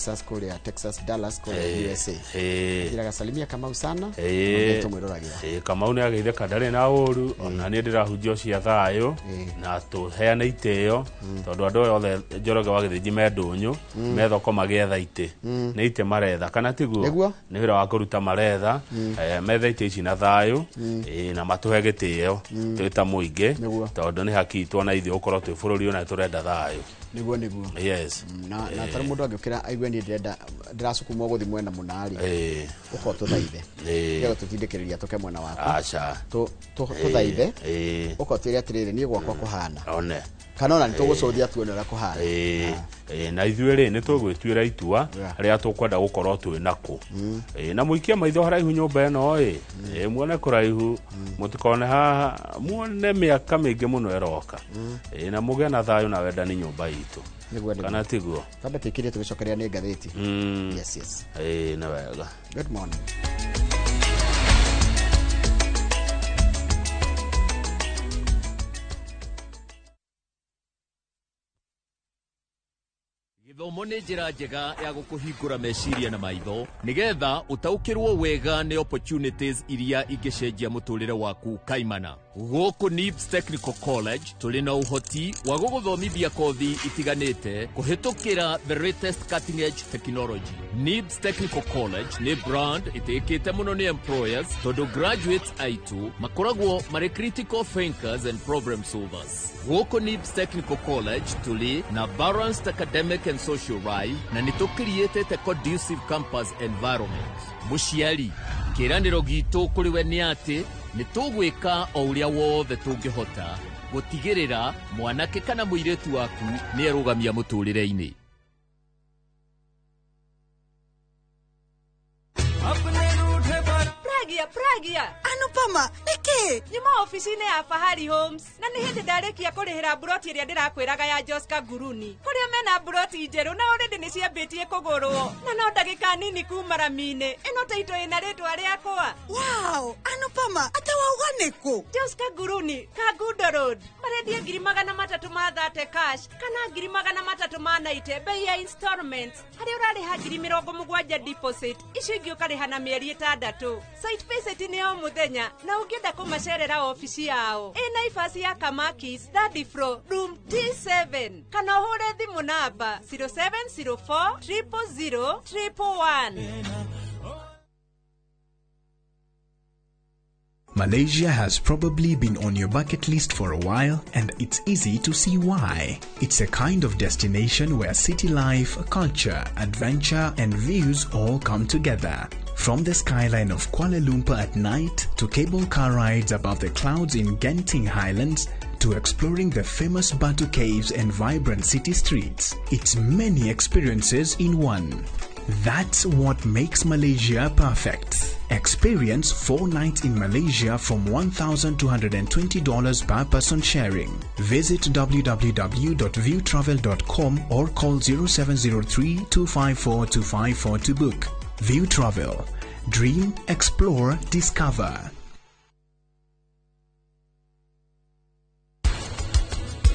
Texas, kũrĩa Texas, Dallas, kũrĩa USA. Njĩraga salimia Kamau sana. Tũmwĩroragĩra. Kamau nĩ ageithĩka, ndarĩ na ũru. Ona niĩ ndĩrahunjia cia thayũ na tũheane itĩo, tondũ andũ aya othe Njoroge wa Gĩthĩnji me ndũnyũ, me thoko magĩetha itĩ, nĩ itĩ maretha, kana tiguo? Nĩguo. Nĩ wĩra wa kũruta maretha. Metha itĩ ici na thayũ, na matũhe gĩtĩo twĩ ta mũingĩ. Nĩguo. Tondũ nĩ haki itũ ona ithuĩ gũkorwo twĩ bũrũri ũyũ na tũrenda thayũ. Nĩguo. Yes. Na tarĩ mũndũ angĩũkĩra aigue niĩ ndĩrenda ndĩracukumwo gũthiĩ mwena mũna rĩ, ũkorwo tũthaithe. Tiga gũtũtindĩkĩrĩria tũke mwena waku. Aca. Tũthaithe. Ũkorwo twĩre atĩrĩrĩ, niĩ gwakwa kũhana. One. Kana ona nĩtũgũcũthia tuone ũrĩa kũhana. Na ithuĩ rĩ, nĩ tũgwĩtuĩra itua rĩrĩa tũkwenda gũkorwo twĩ nako. Na mũikie maitho haraihu nyũmba ĩno ĩ. Muone kũraihu, mũtikone haha, muone mĩaka mĩingĩ mũno ĩroka. Na mũgĩe na thayũ na wendani nyũmba itũ. Nĩguo. Kana tiguo? Twambe tũikĩrie tũgĩcokeria nĩ ngathĩti. Yes. Nĩ wega. Good morning. Gĩthomo nĩ njĩra njega ya gũkũhingũra meciria na maitho nĩgetha ũtaũkĩrwo wega nĩ opportunities iria ingĩcenjia mũtũrĩre waku kaimana. Gũkũ NIBS Technical College tũrĩ na ũhoti wa gũgũthomithia kothi itiganĩte kũhĩtũkĩra the latest cutting edge technology. NIBS Technical College nĩ brand ĩtĩkĩte mũno nĩ employers, tondũ graduates aitũ makoragwo marĩ critical thinkers and problem solvers. Gũkũ NIBS Technical College tũrĩ na balanced academic and social life, na nĩ tũkiriĩtĩte conducive campus environment. Mũciari, kĩĩranĩro gitũ kũrĩ we nĩ atĩ nĩ tũgwĩka o ũrĩa wothe tũngĩhota gũtigĩrĩra mwanake kana mũirĩtu waku nĩ erũgamia mũtũrĩre-inĩ. Pragia, Pragia. Anupama, nĩkĩ? Nyuma ofici-inĩ ya Fahari Homes na nĩ hĩndĩ ndarĩkia kũrĩhĩra mburoti ĩrĩa ndĩrakwĩraga ya Joska Nguruni, kũrĩa mena mburoti njerũ na already nĩ ciambĩtie kũgũrwo, na no ndagĩka nini kuma rami-inĩ. Ĩno taito ĩna rĩtwa rĩakwa. Wow, Anupama, ate wauga nĩkũ? Joska Nguruni, Kangundo Road. Marendia 330,000 cash kana 390,000 bei ya installments, harĩa ũrarĩha 70,000 deposit, icio ingĩ ũkarĩha na mĩeri 6. Site visit nĩ o mũthenya, na ũngĩenda kũmacerera ofici yao ĩ Naivas ya Kamakis, third floor, room T7, kana ũhũre thimũ namba 0704 000 111. Malaysia has probably been on your bucket list for a while, and it's easy to see why. It's a kind of destination where city life, culture, adventure, and views all come together. From the skyline of Kuala Lumpur at night to cable car rides above the clouds in Genting Highlands to exploring the famous Batu Caves and vibrant city streets, it's many experiences in one. That's what makes Malaysia perfect. Experience 4 nights in Malaysia from $1,220 per person sharing. Visit www.viewtravel.com or call 0703 254 254 to book. View Travel. Dream, explore, discover.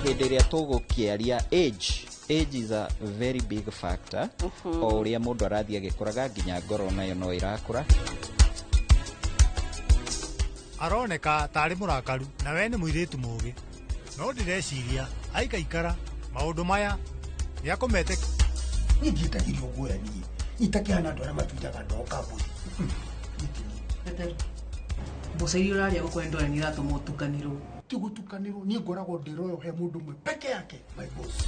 Hĩndĩ ĩrĩa tũgũkĩaria age, age is a very big factor. O ũrĩa mũndũ arathiĩ agĩkũraga, nginya ngoro nayo no ĩrakũra. Aroneka tarĩ mũrakaru, na we nĩ mũirĩtu mũũgĩ, no ndĩreciria aikaikara maũndũ maya nĩakũmete. Niĩ ndiĩtagĩrio guoya, niĩ itakĩhana andũ arĩa matunyaga ndoka mbũri. Mboco iria ũrarĩa gũkũ ndore nĩ iratũma ũtukanĩrwo. Ti gũtukanĩrwo, niĩ ngoragwo ndĩroyo he mũndũ ũmwe peke yake, my boss.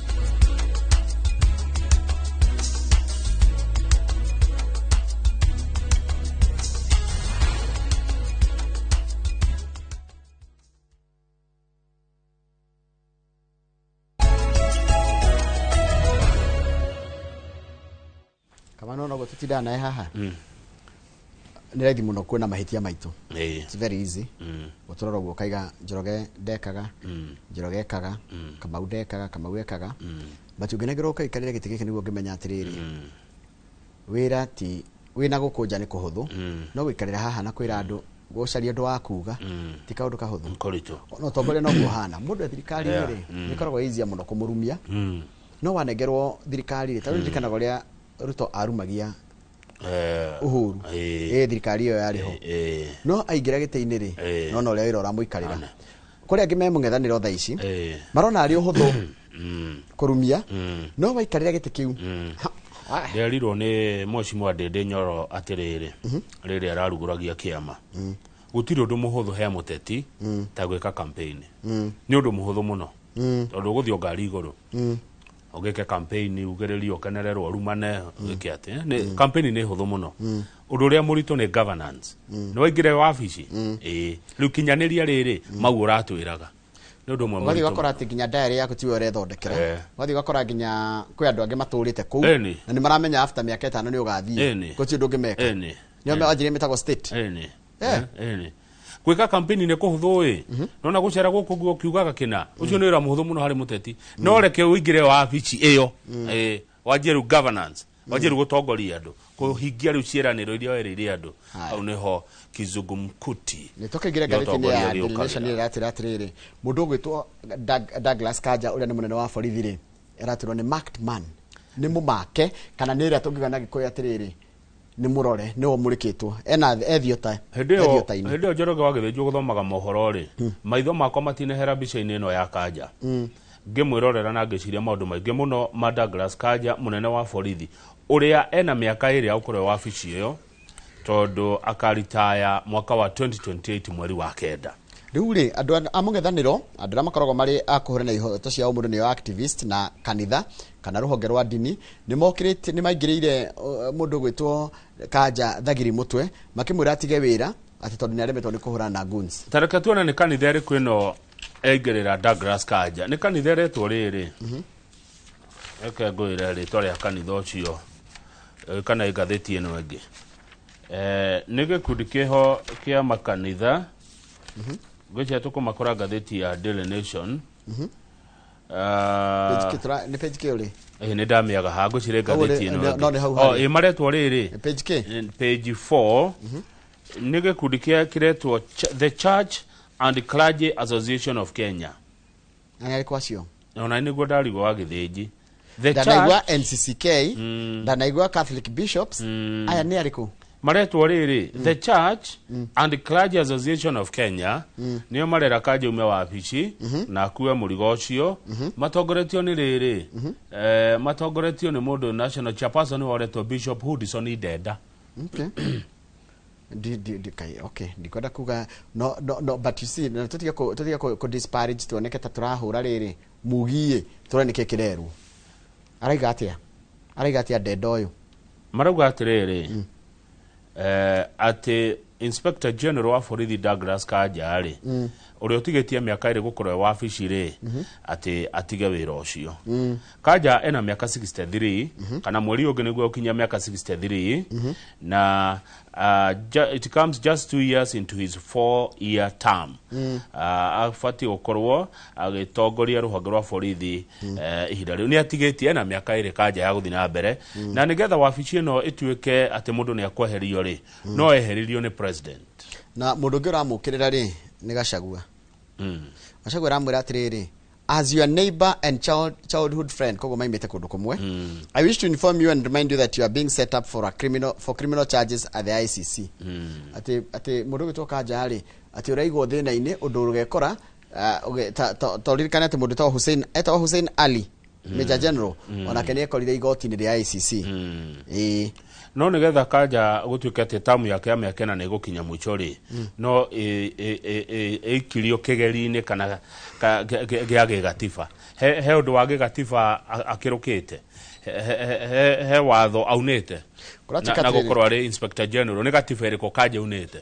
Kama no noguo tũtindaga naye haha, nĩ raithi mũno kuona mahĩtia maitũ. It's very easy gũtũrora ũguo ũkaiga Njoroge ndekaga, Njoroge ekaga, Kamau ndekaga, Kamau ekaga, but ũngĩnengerwo ũkaikarĩra gĩtĩ gĩkĩ nĩguo ũngĩmenya atĩrĩrĩ, wĩra ti wĩna gũkũnja nĩ kũhũthũ, no gũikarĩra haha na kwĩra andũ gũcaria ũndũ wa kuga ti kaũndũ kahũthũ. Kũritũ. No ũtongoria noguo ũhana mũndũ e thirikari-inĩ rĩ, nĩ ĩkoragwo easier mũno kũmũrumia, no wanengerwo thirikari rĩ, ta rĩu ririkanaga ũrĩa Ruto arumagia Uhuru thirikari ĩyo yarĩ ho no aingĩra gĩtĩ-inĩ rĩ nona ũrĩa wĩra ũramũikarĩra kũrĩa angĩ me mũng'ethanĩro thaa ici marona arĩ ũhũthũ kũrumia no waikarĩra gĩtĩ kĩu. Nderirwo nĩ Mheshimiwa Ndĩndĩ Nyoro atĩrĩrĩ rĩrĩa ararugũragia kĩama gũtirĩ ũndũ mũhũthũ he mũteti ta gwĩka campaign. Nĩ ũndũ mũhũthũ mũno tondũ ũgũthiĩ o ngari igũrũ ũgĩke campaign ugĩrĩrie ũkenererwo ũrumane ũgĩke atĩ campaign nĩ hũthũ mũno. Ũndũ ũrĩa mũritũ nĩ governance. Nĩ waingĩra wabici rĩu kinyanĩria rĩrĩ mau ũratwĩraga nĩ ũndũ ũmwe ũgathiĩ mũritũ. Ũgakora atĩ nginya diary yaku tiwe ũrethondekera ũgathiĩ ũgakora nginya kwĩ andũ angĩ matũrĩte kũu na nĩ maramenya after mĩaka 5 nĩ ũgathiĩ gũtirĩ ũndũ ũngĩmeka. Nĩo wanjirie mĩtagwo state. Gwĩka campaign nĩ kũhũthũ ĩ nona gũcera gũkũ guo kiugaga kĩna ũcio nĩ wĩra mũhũthũ mũno harĩ mũteti no reke ũingĩre wabici ĩyo wanjie rĩu governance wanjie rĩu gũtongoria andũ kũhingia rĩu ciĩranĩro iria werĩire andũ hau nĩho kizungumkuti. Nĩ tũkĩingĩra ngathĩti-inĩ ya Daily Nation ĩratĩra atĩrĩrĩ mũndũ ũgwĩtwo Douglas Kanja ũrĩa nĩ mũnene wa borithi rĩ aratĩrwo nĩ marked man nĩ mũmake kana nĩ ĩrĩa tũngiuga na Gĩkũyũ atĩrĩrĩ nĩ mũrore nĩwe mũrĩkĩtwo ena ethiota hĩndĩ ĩyo Njoroge wa Gĩthĩnjwo gũthomaga mohoro rĩ maitho makwa matinehera mbica-inĩ ĩno ya Kanja ngĩmwĩrorera na ngĩciria maũndũ maingĩ mũno ma Douglas Kanja mũnene wa borithi ũrĩa ena mĩaka ĩrĩ ya gũkorwo wabici ĩyo tondũ akaritaya mwaka wa 2028 mweri wa 9. Rĩu rĩ andũ a mũng'ethanĩro andũ arĩa makoragwo marĩ a kũhũrana ihoto cia ũmũndũ nĩo activist na kanitha kana rũhonge rwa ndini nĩ mokĩrĩte nĩ maingĩrĩire mũndũ gwĩtwo Kanja thagiri mũtwe makĩmwĩra atige wĩra atĩ tondũ nĩ aremetwo nĩ kũhũrana na goons. Tareke tuone nĩ kanitha ĩrĩkũ ĩno aingĩrĩra Douglas Kanja nĩ kanitha ĩretwo rĩrĩ reke ngwĩre rĩtwa rĩa kanitha ũcio kana ngathĩti ĩno ĩngĩ nĩ gĩkundi kĩho kĩa makanitha ngwĩciria tũkũmakora ngathĩti ya Daily Nation. Nĩ page kĩ ũrĩ? Nĩ ndamĩaga haha ngwĩciria ngathĩti ĩno ĩngĩ maretwo rĩrĩ page kĩ? Page 4 nĩ gĩkundi kĩa kĩretwo The Church and Clergy Association of Kenya. Na nĩ arĩkũ acio? Ona nĩguo ndarigwo wa Gĩthĩnji. Ndanaigua NCCK ndanaigua Catholic Bishops aya nĩ arĩkũ? Maretwo rĩrĩ The Church and Clergy Association of Kenya nĩo marera Kanja ume wabici na akue mũrigo ũcio matongoretio nĩ rĩrĩ matongoretio nĩ mũndũ national chairperson woretwo Bishop Hudson Idenda. Okay. Okay ndikwenda kuga no no no but you see na tũtige kũ disparage tuoneke ta tũrahũra rĩrĩ mugie tũrone nĩkĩ kĩrerwo. Araiga atĩa? Araiga atĩa Ndenda ũyũ? Marauga atĩrĩrĩ atĩ Inspector General wa borithi Douglas Kanja rĩ ũrĩa ũtigĩtie mĩaka ĩrĩ gũkorwo wabici rĩ atĩ atige wĩra ũcio. Kanja ena mĩaka 63 kana mweri ũngĩ nĩguo ũkinyia mĩaka 63 na it comes just 2 years into his 4-year term. Abatiĩ gũkorwo agĩtongoria rũhonge rwa borithi ihinda rĩu nĩ atigĩtie ena mĩaka ĩrĩ Kanja ya gũthiĩ na mbere na nĩgetha wabici ĩno ĩtuĩke atĩ mũndũ nĩ akweherio rĩ no eheririo nĩ president. Na mũndũ ũngĩ ũramũkĩrĩra rĩ nĩ Gachagua. Gachagua aramwĩra atĩrĩrĩ as your neighbor and childhood friend koguo maimĩte kũndũ kũmwe I wish to inform you and remind you that you are being set up for criminal charges at the ICC. Atĩ mũndũ ũgĩtwo Kanja rĩ atĩ ũraigwo thĩna-inĩ ũndũ ũgekora ta ũririkane atĩ mũndũ etagwo etagwo Hussein Ali Major General onake nĩ ekorire igoti-inĩ rĩa ICC. No nĩgetha Kanja gũtuĩke atĩ tamu yake ya mĩaka ĩna nĩ ĩgũkinya mũico rĩ no ĩikirio kĩgeri-inĩ kana gĩa gĩgatiba he ũndũ wa gĩgatiba akĩrũkĩte he watho aunĩte na gũkorwo arĩ Inspector General nĩ gatiba ĩrĩkũ Kanja aunĩte?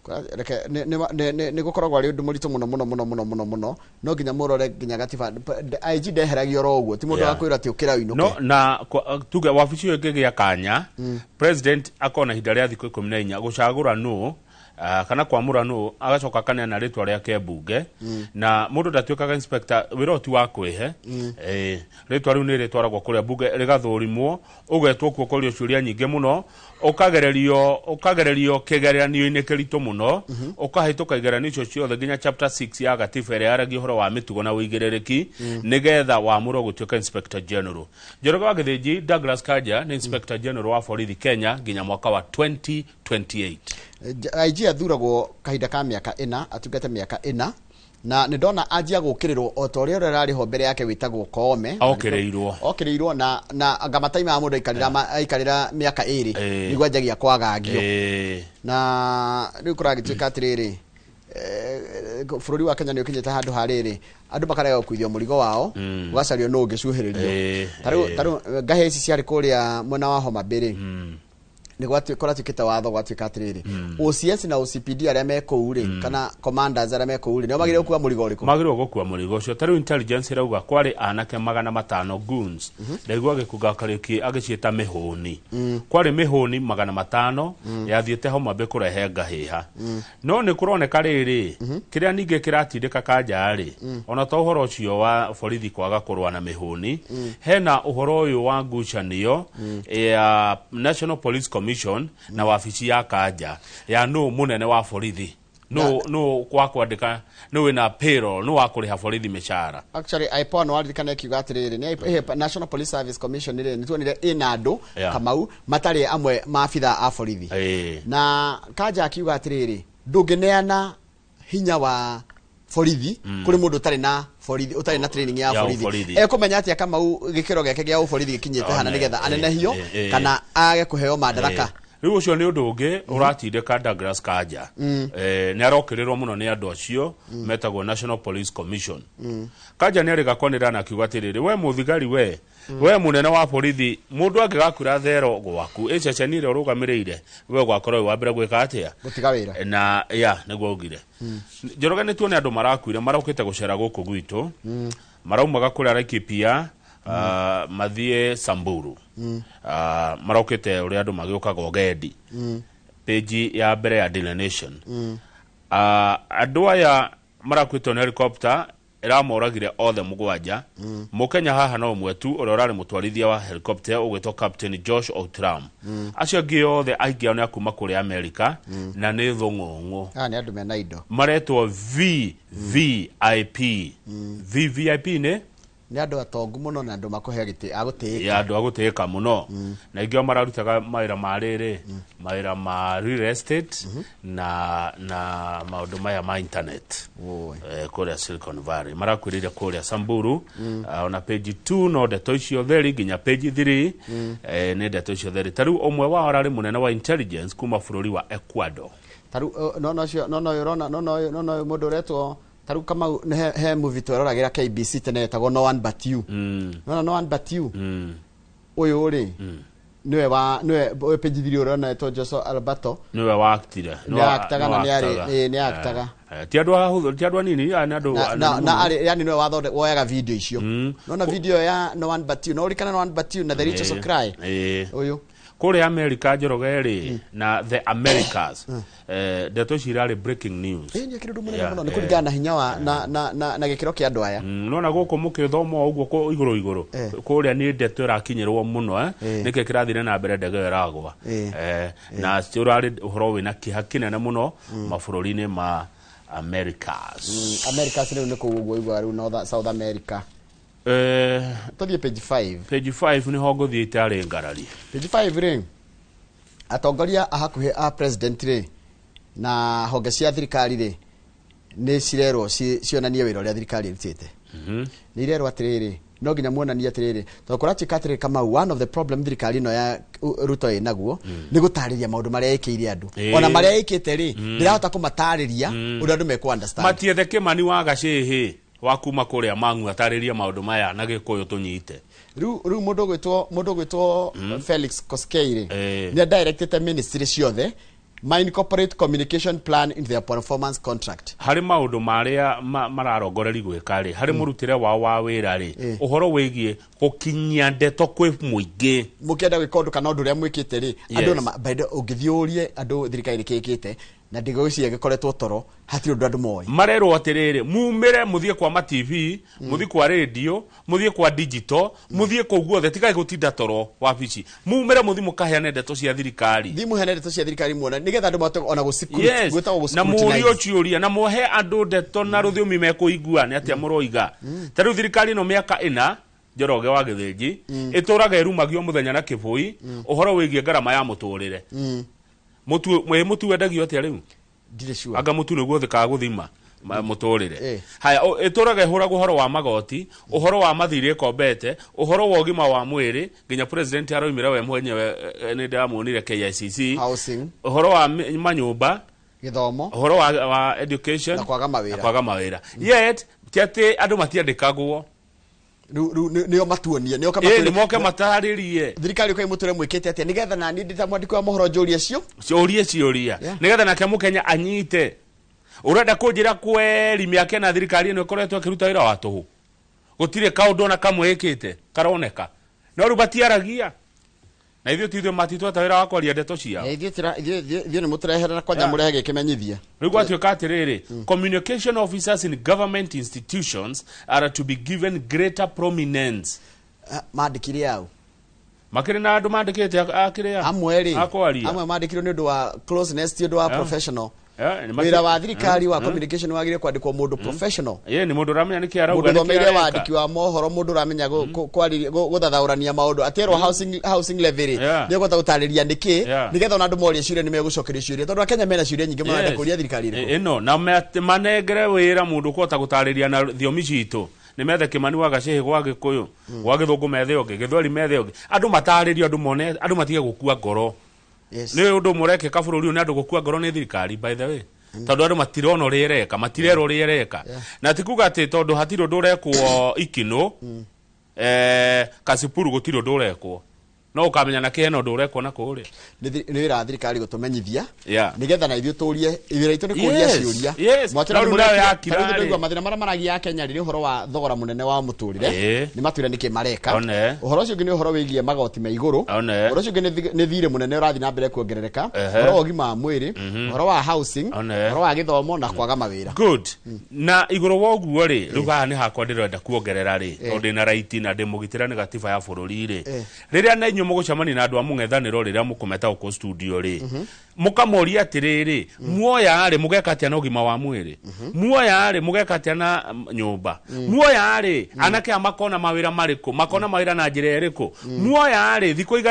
Nĩ gũkoragwo arĩ ũndũ mũritũ mũno mũno mũno mũno mũno mũno no nginya mũrore nginya gatiba IG ndeheragio oro ũguo ti mũndũ wa kwĩrwo atĩ ũkĩra ũinũke. No na tuge wabici ĩyo ĩngĩgĩa kanya president akona ihinda rĩa thikũ 14 gũcagũra nũ Kana kwamũra nũ agacoka akaneana rĩtwa rĩake mbunge. Na mũndũ ndatuĩkaga inspector wĩra ũyũ ti wa kwĩhe. Rĩtwa rĩu nĩ rĩtwaragwo kũrĩa mbunge rĩgathũrimwo, ũgetwo kuo ũkorio ciũria nyingĩ mũno, ũkagererio kĩgeranio-inĩ kĩritũ mũno, ũkahĩtũka igeranio icio ciothe nginya chapter 6 ya gatiba ĩrĩa yaragia ũhoro wa mĩtugo na ũigĩrĩrĩki, nĩgetha wamũrwo gũtuĩka inspector general. Njoroge wa Gĩthĩnji Douglas Kanja nĩ inspector general wa borithi Kenya nginya mwaka wa 2028. IG athuragwo kahinda ka mĩaka 4, atungate mĩaka 4, na nĩ ndona anjia gũkĩrĩrwo o ta ũrĩa ũrĩa ũrarĩ ho mbere yake wĩtagwo Koome. Okĩrĩirwo. na anga mataima ma mũndũ aikarĩra mĩaka 2 nĩguo anjagia kwagagio. Na rĩu kũragĩtuĩka atĩrĩrĩ, bũrũri wa Kenya nĩ ũkinyĩte handũ ha rĩrĩ andũ makarega gũkuithio mũrigo wao, ũgacario nũ ũngĩcuhĩrĩrio. Tarĩu ngahĩ ici ciarĩ kũrĩa mwena wa Homa Bay rĩ, nĩ kũratuĩkĩte watho gwatuĩka atĩrĩrĩ, OCS na OCPD arĩa me kũu rĩ, kana commanders arĩa me kũu rĩ, nĩo magĩrĩirwo gũkua mũrigo ũrĩkũ? Magĩrĩirwo gũkua mũrigo ũcio. Tarĩu intelligence ĩrauga kwarĩ anake 500 goons. Ndaigua Gĩkunga Kariũki agĩciĩta mĩhũni. Kwarĩ mĩhũni 500 yathiĩte Homa Bay kũrehe ngahĩha. No nĩ kũroneka rĩrĩ, kĩrĩa ningĩ kĩratindĩka Kanja rĩ, ona to ũhoro ũcio wa borithi kwaga kũrũa na mĩhũni, hena ũhoro ũyũ wa ngucanio ya National Police Commission na wabici ya Kanja ya nũ mũnene wa borithi, nũ wa kwandĩka, nũ wĩna payroll, nũ wa kũrĩha borithi mĩcara. Actually IPOA no waririkana ĩkiuga atĩrĩrĩ, nĩ National Police Service Commission rĩ, nĩtuonire ĩna andũ Kamau matarĩ amwe maabitha a borithi. Na Kanja akiuga atĩrĩrĩ, ndũngĩneana hinya wa borithi kũrĩ mũndũ ũtarĩ na borithi, ũtarĩ na training ya borithi. Ekũmenya atĩa Kamau gĩkĩro gĩake gĩa ũborithi gĩkinyĩte hana nĩgetha anenehio kana age kũheo madaraka. Rĩu ũcio nĩ ũndũ ũngĩ ũratindĩka Douglas Kanja. Nĩ arokĩrĩrwo mũno nĩ andũ acio metagwo National Police Commission. Kanja nĩ arĩga kwanĩrĩra na akiuga atĩrĩrĩ, we mũthigari, we mũnene wa borithi, mũndũ angĩgakura thero gwaku ĩceceni ĩrĩa ũrũgamĩrĩire, we ũgakorwo wĩ wa mbere gwĩka atĩa? Gũtiga wĩra. Na ya nĩguo augire. Njoroge nĩ tuone andũ marakuire marokĩte gũcera gũkũ gwitũ, maraumaga kũrĩa Laikipia, mathiĩ Samburu. Marokĩte ũrĩa andũ magĩũkaga ũgendi. Page ya mbere ya Daily Nation. Andũ aya marakuĩtwo nĩ helicopter ĩramoragire othe 7. Mũkenya haha no ũmwe tu ũrĩa ũrarĩ mũtwarithia wa helicopter ũgwĩtwo Captain Josh Outram. Acio angĩ othe aingĩ ao nĩ a kuma kũrĩa America na nĩ thũng'ũng'ũ. Aya nĩ andũ mena indo. Maretwo VVIP. VVIP nĩ nĩ andũ atongu mũno na andũ makũheo gĩtĩ agũtĩĩka. Ya andũ agũtĩĩka mũno. Na ingĩ mararutaga mawĩra ma rĩrĩ, mawĩra ma real estate na maũndũ maya ma internet. Kũrĩa Silicon Valley. Marakwĩrĩire kũrĩa Samburu. Ona page 2 no ndeto icio theri nginya page 3 nĩ ndeto icio theri. Ta rĩu ũmwe wao ararĩ mũnene wa intelligence kuma bũrũri wa Ecuador. Ta rĩu no no mũndũ ũretwo Taru Kamau he movie tweroragĩra KBC tene yetagwo No One But You. No One But You. Ũyũ rĩ niwe wa niwe page 3 ũrona etwo Jose Alberto. Niwe wa actire. Nĩ actaga na nĩ actaga. Ti andũ ahũthũ, ti andũ anini, nĩ andũ na arĩ yani niwe wathonde woyaga video icio. Nona video ya No One But You, no ũrikana No One But You na The Rich Also Cry. Ũyũ kũrĩa America Njoroge rĩ na the Americas, ndeto ici irarĩ breaking news. Nĩ kĩndũ mũnene mũno nĩ kũringana na hinya wa na gĩkĩro kĩa andũ aya. Nona gũkũ mũkĩthoma ũguo igũrũ igũrũ kũrĩa nĩ ndeto ĩrakinyĩrwo mũno, nĩkĩ kĩrathire na mbere ndege ĩyo ĩragwa. Na ũrarĩ ũhoro wĩna kĩeha kĩnene mũno mabũrũri-inĩ ma Americas. Americas rĩu nĩ kũu ũguo igua rĩu North South America. Tũthiĩ page 5. Page 5 nĩho ngũthiĩ itarĩ ngarari. Page 5 rĩ, atongoria a hakuhĩ a president rĩ na honge cia thirikari rĩ nĩ cirerwo cionanie wĩra ũrĩa thirikari ĩrutĩte. Nĩ irerwo atĩrĩrĩ, no nginya muonanie atĩrĩrĩ, tondũ kũratuĩka atĩrĩrĩ Kamau, one of the problem thirikari ĩno ya Ruto ĩnaguo nĩ gũtarĩria maũndũ marĩa ĩkĩire andũ. Ona marĩa ĩkĩte rĩ, ndĩrahota kũmatarĩria ũrĩa andũ mekũ understand. Matiethe Kĩmani wa Gacĩhĩ wa kuma kũrĩa Mang'u atarĩrie maũndũ maya na Gĩkũyũ tũnyite. Rĩu mũndũ ũgwĩtwo Felix Koskei rĩ, nĩ directĩte ministry ciothe ma incorporate communication plan into their performance contract. Harĩ maũndũ marĩa mararongoreria gwĩka rĩ, harĩ mũrutĩre wao wa wĩra rĩ, ũhoro wĩgiĩ gũkinyia ndeto kwĩ mũingĩ. Mũkĩenda gwĩka ũndũ kana ũndũ ũrĩa mwĩkĩte rĩ, andũ na by the ũngĩthiĩ ũrie andũ thirikari nĩkĩ ĩkĩte, Na ndigwĩciria gĩkoretwo toro hatirĩ ũndũ andũ moĩ. Marerwo atiriri, mumire muthie kwa ma TV, muthie kwa radio, muthie kwa digital, muthie kuu guothe, tigai gutinda toro wabici, mumire muthie mukaheane ndeto cia thirikari. Thiĩ mũheane ndeto cia thirikari muone nĩgetha andũ mahote ona Yes, gwĩtagwo na gũ-scrutinize. mũrio ciũria na muhe andũ ndeto na rũthiomi mekũigua nĩ atĩa mũroiga. Ta rĩu thirikari ĩno mĩaka 4 Njoroge wa Gĩthĩnji ĩtũraga ĩrumagio mũthenya na kĩbũi ũhoro wĩgiĩ ngarama ya mũtũrĩre. Mũtu wendagio atĩa rĩu? Ndirĩ sure. Anga mũtu nĩguo ũthĩkaga gũthima mũtũrĩre. Haya, ĩtũraga ĩhũragwo ũhoro wa magoti, ũhoro wa mathirĩ ĩkombete, ũhoro wa ũgima wa mwĩrĩ, nginya president aroimire we mwenyewe, nĩ ndĩramuonire KICC. Housing. Ũhoro wa manyũmba, gĩthomo, ũhoro wa education na kwaga mawĩra. Na kwaga mawĩra. Yet ti atĩ andũ matiandĩkagwo. Rĩu nĩo matuonie, nĩo Ĩĩ, nĩ moke matarĩrie. Thirikari ũkai mũtũre mwĩkĩte atĩa nĩgetha nani ndĩ ta mwandĩki wa mohoro njũrie cio. Ciũrie ciũria. Nĩgetha nake mũkenya anyite. Ũrenda kũnjĩra kweri mĩaka ĩna thirikari ĩno ĩkoretwo ĩkĩruta wĩra wa tũhũ. Gũtirĩ kaũndũ ona kamwe ĩkĩte karoneka. No rĩu batiaragia. Na ithuĩ ti ithuĩ matitweta wĩra wa kwaria ndeto ciao. Ithuĩ nĩ mũtũreherera kwanja mũrehe gĩkĩmenyithia. Rĩu gwatuĩka atĩrĩrĩ, communication officers in government institutions are to be given greater prominence. Mandĩkire au? Makĩrĩ na andũ mandĩkĩte akĩrĩa? Amwe rĩ, Akwaria. amwe mandĩkirwo nĩ ũndũ wa closeness, ti ũndũ wa professional. Wĩra wa thirikari wa communication wagĩrĩire kwandĩkwo mũndũ professional. Ĩĩ, nĩ mũndũ ũramenya nĩkĩ arauga, Mũndũ nĩkĩ ũthomeire areka. wandĩki wa mohoro, mũndũ ũramenya gũthathaũrania maũndũ. Atĩerwo housing levy rĩ, nĩekũhota gũtarĩria nĩkĩ, nĩgetha ona andũ morie ciũria nĩmegũcokerio ciũria. Tondũ Akenya mena ciũria nyingĩ marenda kũria thirikari ĩrĩkũ. Ĩno, na manengere wĩra mũndũ ũkũhota gũtarĩria na thiomi citũ. Nĩ methe Kĩmani wa Gacĩhĩ gwa Gĩkũyũ, gwa Gĩthũngũ methe ũngĩ, Gĩthweri methe ũngĩ. Andũ matarĩrio, andũ mone, andũ matige gũkua ngoro. Nĩ ũndũ mũrekĩka bũrũri ũyũ nĩ andũ gũkua ngoro nĩ thirikari, by the way. Tondũ andũ matirona ũrĩa ĩreka, matirerwo ũrĩa ĩreka. Na ti kuga atĩ tondũ hatirĩ ũndũ ũrekwo Ikinũ, Kasipuru gũtirĩ ũndũ ũrekwo. No ũkamenya na kĩhena ũndũ ũrekwo na kũrĩa. Nĩ wĩra wa thirikari gũtũmenyithia nĩgetha na ithuĩ tũrie, wĩra witũ nĩ kũria ciũria. Mwatũra No rĩu nĩ nayo mũrekire- yakira ta rĩu rĩ. ndĩraigua mathĩna marĩa maragia Akenya rĩ nĩ ũhoro wa thogora mũnene wa mũtũrĩre. Nĩ matwĩre nĩkĩ mareka. Ũhoro ũcio ũngĩ nĩ ũhoro wĩgiĩ magoti me igũrũ. Ũhoro ũcio ũngĩ nĩ thirĩ mũnene ũrathiĩ na mbere kuongerereka. Ũhoro wa ũgima wa mwĩrĩ, ũhoro wa housing, ũhoro wa gĩthomo na kwaga mawĩra. Good. Na igũrũ wa ũguo rĩ, rĩu haha nĩ hakwa ndĩrenda kuongerera rĩ, tondũ ndĩna right na ndĩ mũgitĩra nĩ gatiba ya bũrũri rĩ. Rĩrĩa na inyuĩ mũgũcemania na andũ a mũng'ethanĩro rĩrĩa mũkũmeta gũkũ studio rĩ, mũkamoria atĩrĩrĩ, muoya rĩ mũgeka atĩa na ũgima wa mwĩrĩ, muoya rĩ mũgeka atĩa na nyũmba, muoya rĩ anake aya makona mawĩra marĩkũ, makona mawĩra na njĩra ĩrĩkũ, muoya rĩ thikũ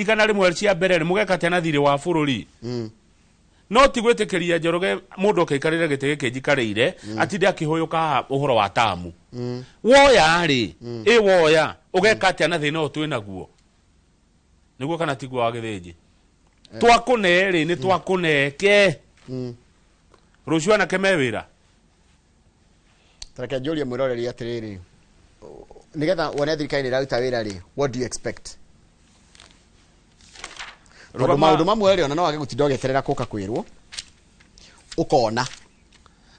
100 cia mbere rĩ mũgeka atĩa na thirĩ wa bũrũri. No ti gwĩtĩkĩria Njoroge mũndũ akaikarĩre gĩtĩ gĩkĩ njikarĩire atinde akĩhũyũka haha ũhoro wa tamu. Woya rĩ, ĩ woya ũgeka atĩa na thĩna ũyũ twĩnaguo? Nĩguo kana tiguo wa Gĩthĩnji? Twakũne rĩ, nĩ twakũneke. Rũciũ anake me wĩra. Tareke njũrie mwĩroreri atĩrĩrĩ, nĩgetha wone thirikari nĩ ĩraruta wĩra rĩ, what do you expect? Tondũ maũndũ mamwe rĩ, ona no wage gũtinda ũgĩeterera kũka kwĩrwo, ũkona.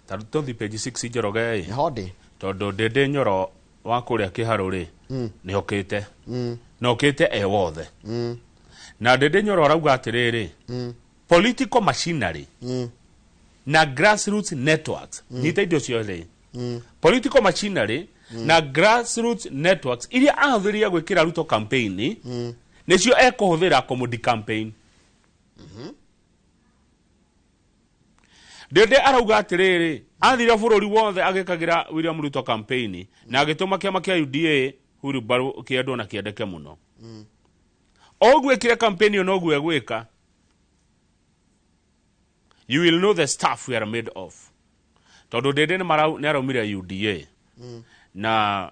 Ta rĩu tũthiĩ page 6 Njoroge ĩ. Nĩho ndĩ. Tondũ Ndĩndĩ Nyoro wa kũrĩa Kĩharũ rĩ, nĩ okĩte. Na okĩte e wothe. Na Ndĩndĩ Nyoro arauga atĩrĩrĩ, political machinery na grassroots networks, nyita indo ciothe. Political machinery na grassroots networks iria ahũthĩrire gwĩkĩra Ruto campaign, nĩcio ekũhũthĩra kũmũdi campaign. Ndĩndĩ arauga atĩrĩrĩ, athire bũrũri wothe agĩkagĩra William Ruto campaign na agĩtũma kĩama kĩa UDA wheelbarrow kĩendwo na kĩendeke mũno. O ũguo ĩkire campaign ĩyo noguo egwĩka. You will know the stuff we are made of. Tondũ Ndĩndĩ nĩ araumire UDA na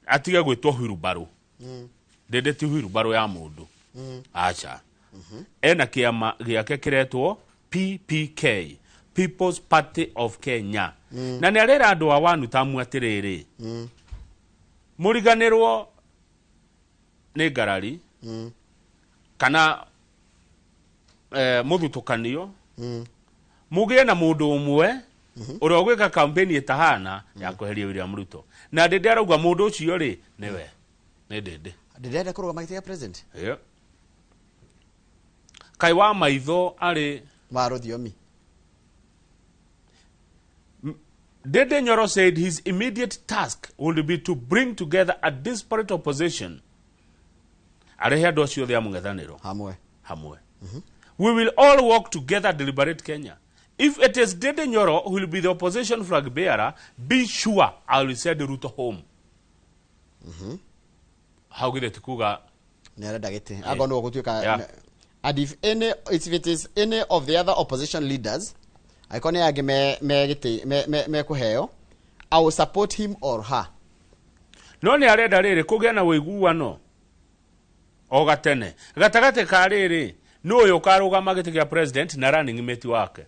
atige gwĩtwo wheelbarrow. Ndĩndĩ ti wheelbarrow ya mũndũ. Aca. Ena kĩama gĩake kĩretwo PPK, People's Party of Kenya. Na nĩ arera andũ a Wanu tamu atĩrĩrĩ, mũriganĩrwo nĩ ngarari kana mũthutũkanio, mũgĩe na mũndũ ũmwe ũrĩa ũgwĩka campaign ĩtahana ya kweheria William Ruto. Na Ndĩndĩ arauga mũndũ ũcio rĩ nĩwe, nĩ Ndĩndĩ. Ndĩndĩ arenda kũrũgama gĩtĩ gĩa president? Yeah. Kaĩ wa maitho arĩ Wa rũthiomi. Ndindi Nyoro said his immediate task would be to bring together a disparate opposition, arehe andũ acio othe a mũng'ethanĩro hamwe. Hamwe. We will all work together to liberate Kenya. If it is Ndindi Nyoro who will be the opposition flag bearer, be sure I will send Ruto home. Hau githĩ ti kuga Nĩ arenda gĩtĩ akorwo nĩguo gũtuĩka. And if it is any of the other opposition leaders, angĩkorwo nĩ angĩ me gĩtĩ me kũheo, I will support him or her. No nĩ arenda rĩrĩ kũgĩa na ũiguano o gatene gatagatĩ ka rĩrĩ nĩ ũyũ ũkarũgama gĩtĩ kĩa president na running mate wake,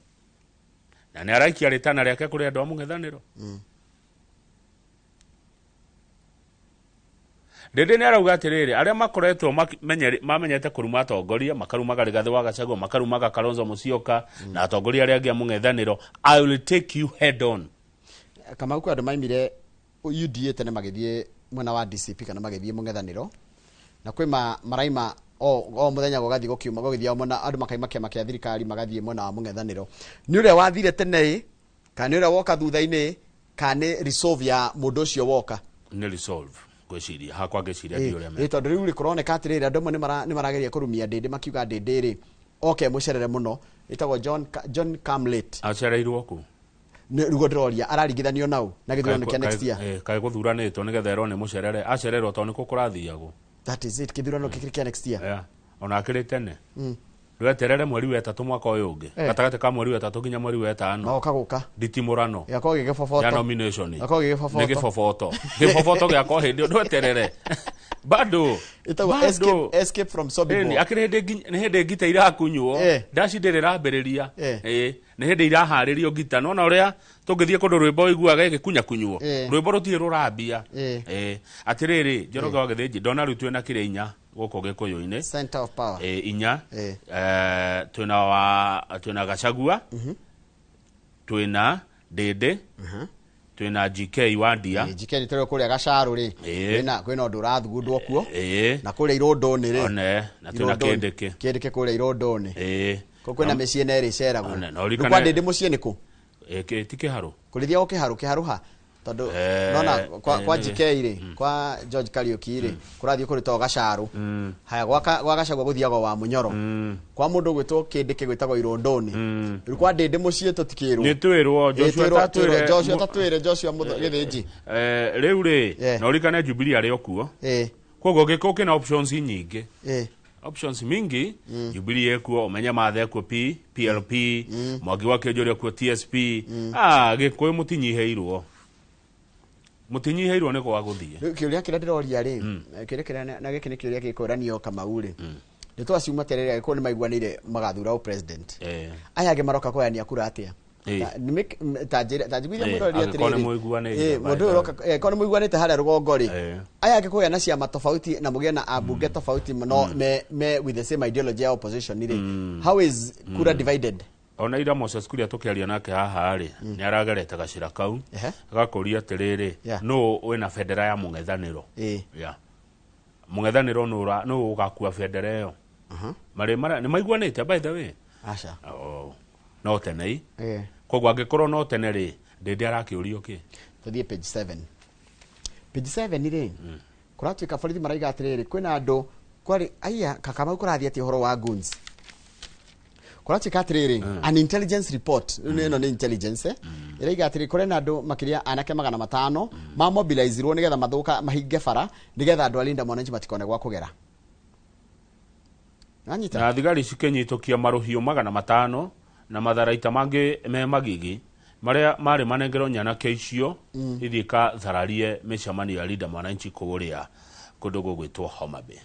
na nĩ araikia rĩtana rĩake kũrĩ andũ a mũng'ethanĩro. Ndĩndĩ nĩ arauga atĩrĩrĩ, arĩa makoretwo mamenyete kũruma atongoria, makarumaga Rigathĩ wa Gachagua, makarumaga Kalonzo Musyoka na atongoria arĩa angĩ a mũng'ethanĩro, I will take you head on. Kamau, kwĩ andũ maimire UDA tene magĩthiĩ mwena wa DCP kana magĩthiĩ mũng'ethanĩro, na kwĩ maraima o mũthenya gũgathiĩ gũkiuma gũgĩthiĩ mwena, andũ makaima kĩama kĩa thirikari magathiĩ mwena wa mũng'ethanĩro. Nĩ ũrĩa wathire tene ĩ, kana nĩ ũrĩa woka thutha-inĩ, kana nĩ resolve ya mũndũ ũcio woka? Nĩ resolve, ngwĩciria hakwa, ngĩciria ndi ũrĩa Tondũ rĩu rĩ, kũroneka atĩrĩrĩ, andũ amwe nĩ marageria kũrumia Ndĩndĩ makiuga Ndĩndĩ rĩ oke mũcerere mũno, ĩtagwo John Camlate. Acereirwo kũ? Nĩguo ndĩroria, araringithanio nau na gĩthurano kĩa next year. Kaĩ gũthuranĩtwo nĩgetha erwo nĩ mũcerere? Acererwo tondũ nĩkũ kũrathiagwo. That is it, kĩthurano kĩkĩrĩ kĩa next year. Yeah. Ona akĩrĩ tene, ndweterere mweri wa ĩtatũ mwaka ũyũ ũngĩ, gatagatĩ ka mweri wa ĩtatũ nginya mweri wa ĩtano. Magoka gũka nditimũrano gĩgakorwo gĩgĩboboto. Ya nomination. Gĩgakorwo gĩgĩboboto. Nĩ gĩboboto, gĩboboto gĩakwa hĩndĩ ĩyo, ndweterere bado. Ĩtagwo Bado. escape from Sobibor. Ĩni, akĩrĩ hĩndĩ nĩ hĩndĩ ngita irakunywo, ndaci ndĩrĩ ĩrambĩrĩria. Nĩ hĩndĩ iraharĩrio ngita, nona ũrĩa tũngĩthiĩ kũndũ rwĩmbo ũiguaga ĩgĩkunyakunywo, rwĩmbo rũtirĩ rũrambia. Atĩrĩrĩ, Njoroge wa Gĩthĩnji, ndona rĩu twĩna kĩrĩa inya gũkũ Gĩkũyũ-inĩ. Center of power. Inya. Twĩna Gachagua, twĩna Ndĩndĩ, twĩna GK Wandia. GK nĩ tũrĩ kũrĩa Gacarũ rĩ, kwĩna ũndũ ũrathugundwo kuo, na kũrĩa Irũndũ-inĩ rĩ. One na twĩna Irũndũ-inĩ. Kĩndĩkĩ. Kĩndĩkĩ kũrĩa Irũndũ-inĩ. Kũ kwĩna mĩciĩ na ĩrĩ ĩceragwo. One, na Rĩu ũririkane- kwa Ndĩndĩ mũciĩ nĩ kũ? Ti Kĩharũ. Kũrĩthiagwo Kĩharũ, Kĩharũ ha? Tondũ nona kwa GK rĩ, kwa George Kariuki rĩ, kũrathiĩ kũrĩtwo Gacarũ. Haya, gwa Gachagua gũthiagwo wa Mũnyoro. Kwa mũndũ ũgwĩtwo Kĩndĩkĩ gwĩtagwo Irũndũ-inĩ. Rĩu kwa Ndĩndĩ mũciĩ tũtikĩrwo. Nĩ twĩrwo Joshua tatwĩre. Joshua tatwĩre, Joshua Gĩthĩnji. Rĩu rĩ, na ũririkane Jubilee arĩ o kuo. Koguo gĩkũ kĩna options nyingĩ, options mingi. Jubilee ekuo, ũmenye Mathe ekuo, PLP, Mwangi wa Kĩnjũri ekuo, TSP. Ah, Gĩkũyũ mũtinyihĩirwo, mũtinyihĩirwo nĩ gwa gũthiĩ. Rĩu kĩũria kĩrĩa ndĩroria rĩ, kĩũria kĩrĩa na gĩkĩ nĩ kĩũria gĩkũranio, Kamau rĩ, nĩ twaciuma terere Agĩkũyũ nĩ maiguanĩire magathura o president, aya angĩ maroka kũgayania kura atĩa? Ta njĩra ta njiguithia mwĩroreri Angĩkorwo nĩ atĩrĩrĩ, mũiguanĩire, mũndũ ũyũ ũroka, korwo nĩ mũiguanĩte harĩa rũgongo rĩ, aya angĩ kũgĩa na ciama tofauti na mũgĩe na ambunge tofauti, no me with the same ideology ya opposition rĩ, how is kura divided? Ona ira Moses Kuria tũkĩaria nake haha rĩ, nĩ aragerete gacĩra kau agakũria atĩrĩrĩ, nũ wĩna bendera ya mũng'ethanĩro? Yeah. Mũng'ethanĩro nũ ũgakua bendera ĩyo? Marĩ nĩ maiguanĩte, by the way? Aca. Oh, no tene i koguo angĩkorwo no tene rĩ, Ndĩndĩ arakĩũrio kĩ? Tũthiĩ page 7. Page 7 rĩ, kũratuĩka borithi maraiga atĩrĩrĩ, kwĩna andũ kwarĩ aya kakamau kũrathiĩ atĩ ũhoro wa goons. Kũratuĩka atĩrĩrĩ, an intelligence report, rĩu ĩno nĩ intelligence, ĩraiga atĩrĩrĩ, kũrĩ na andũ makĩria anake 500 mamobilizirwo nĩgetha mathũka mahinge bara nĩgetha andũ a Linda Mwananchi matikone gwa kũgera. Nanyita. Na thigari cikĩnyitũkia marũhiũ 500 na matharaita mangĩ me magigi marĩa marĩ manengerwo nyanake icio ithiĩ ikathararie mĩcemanio ya Linda Mwananchi kũrĩa kũndũ gũgwĩtwo Homa Bay.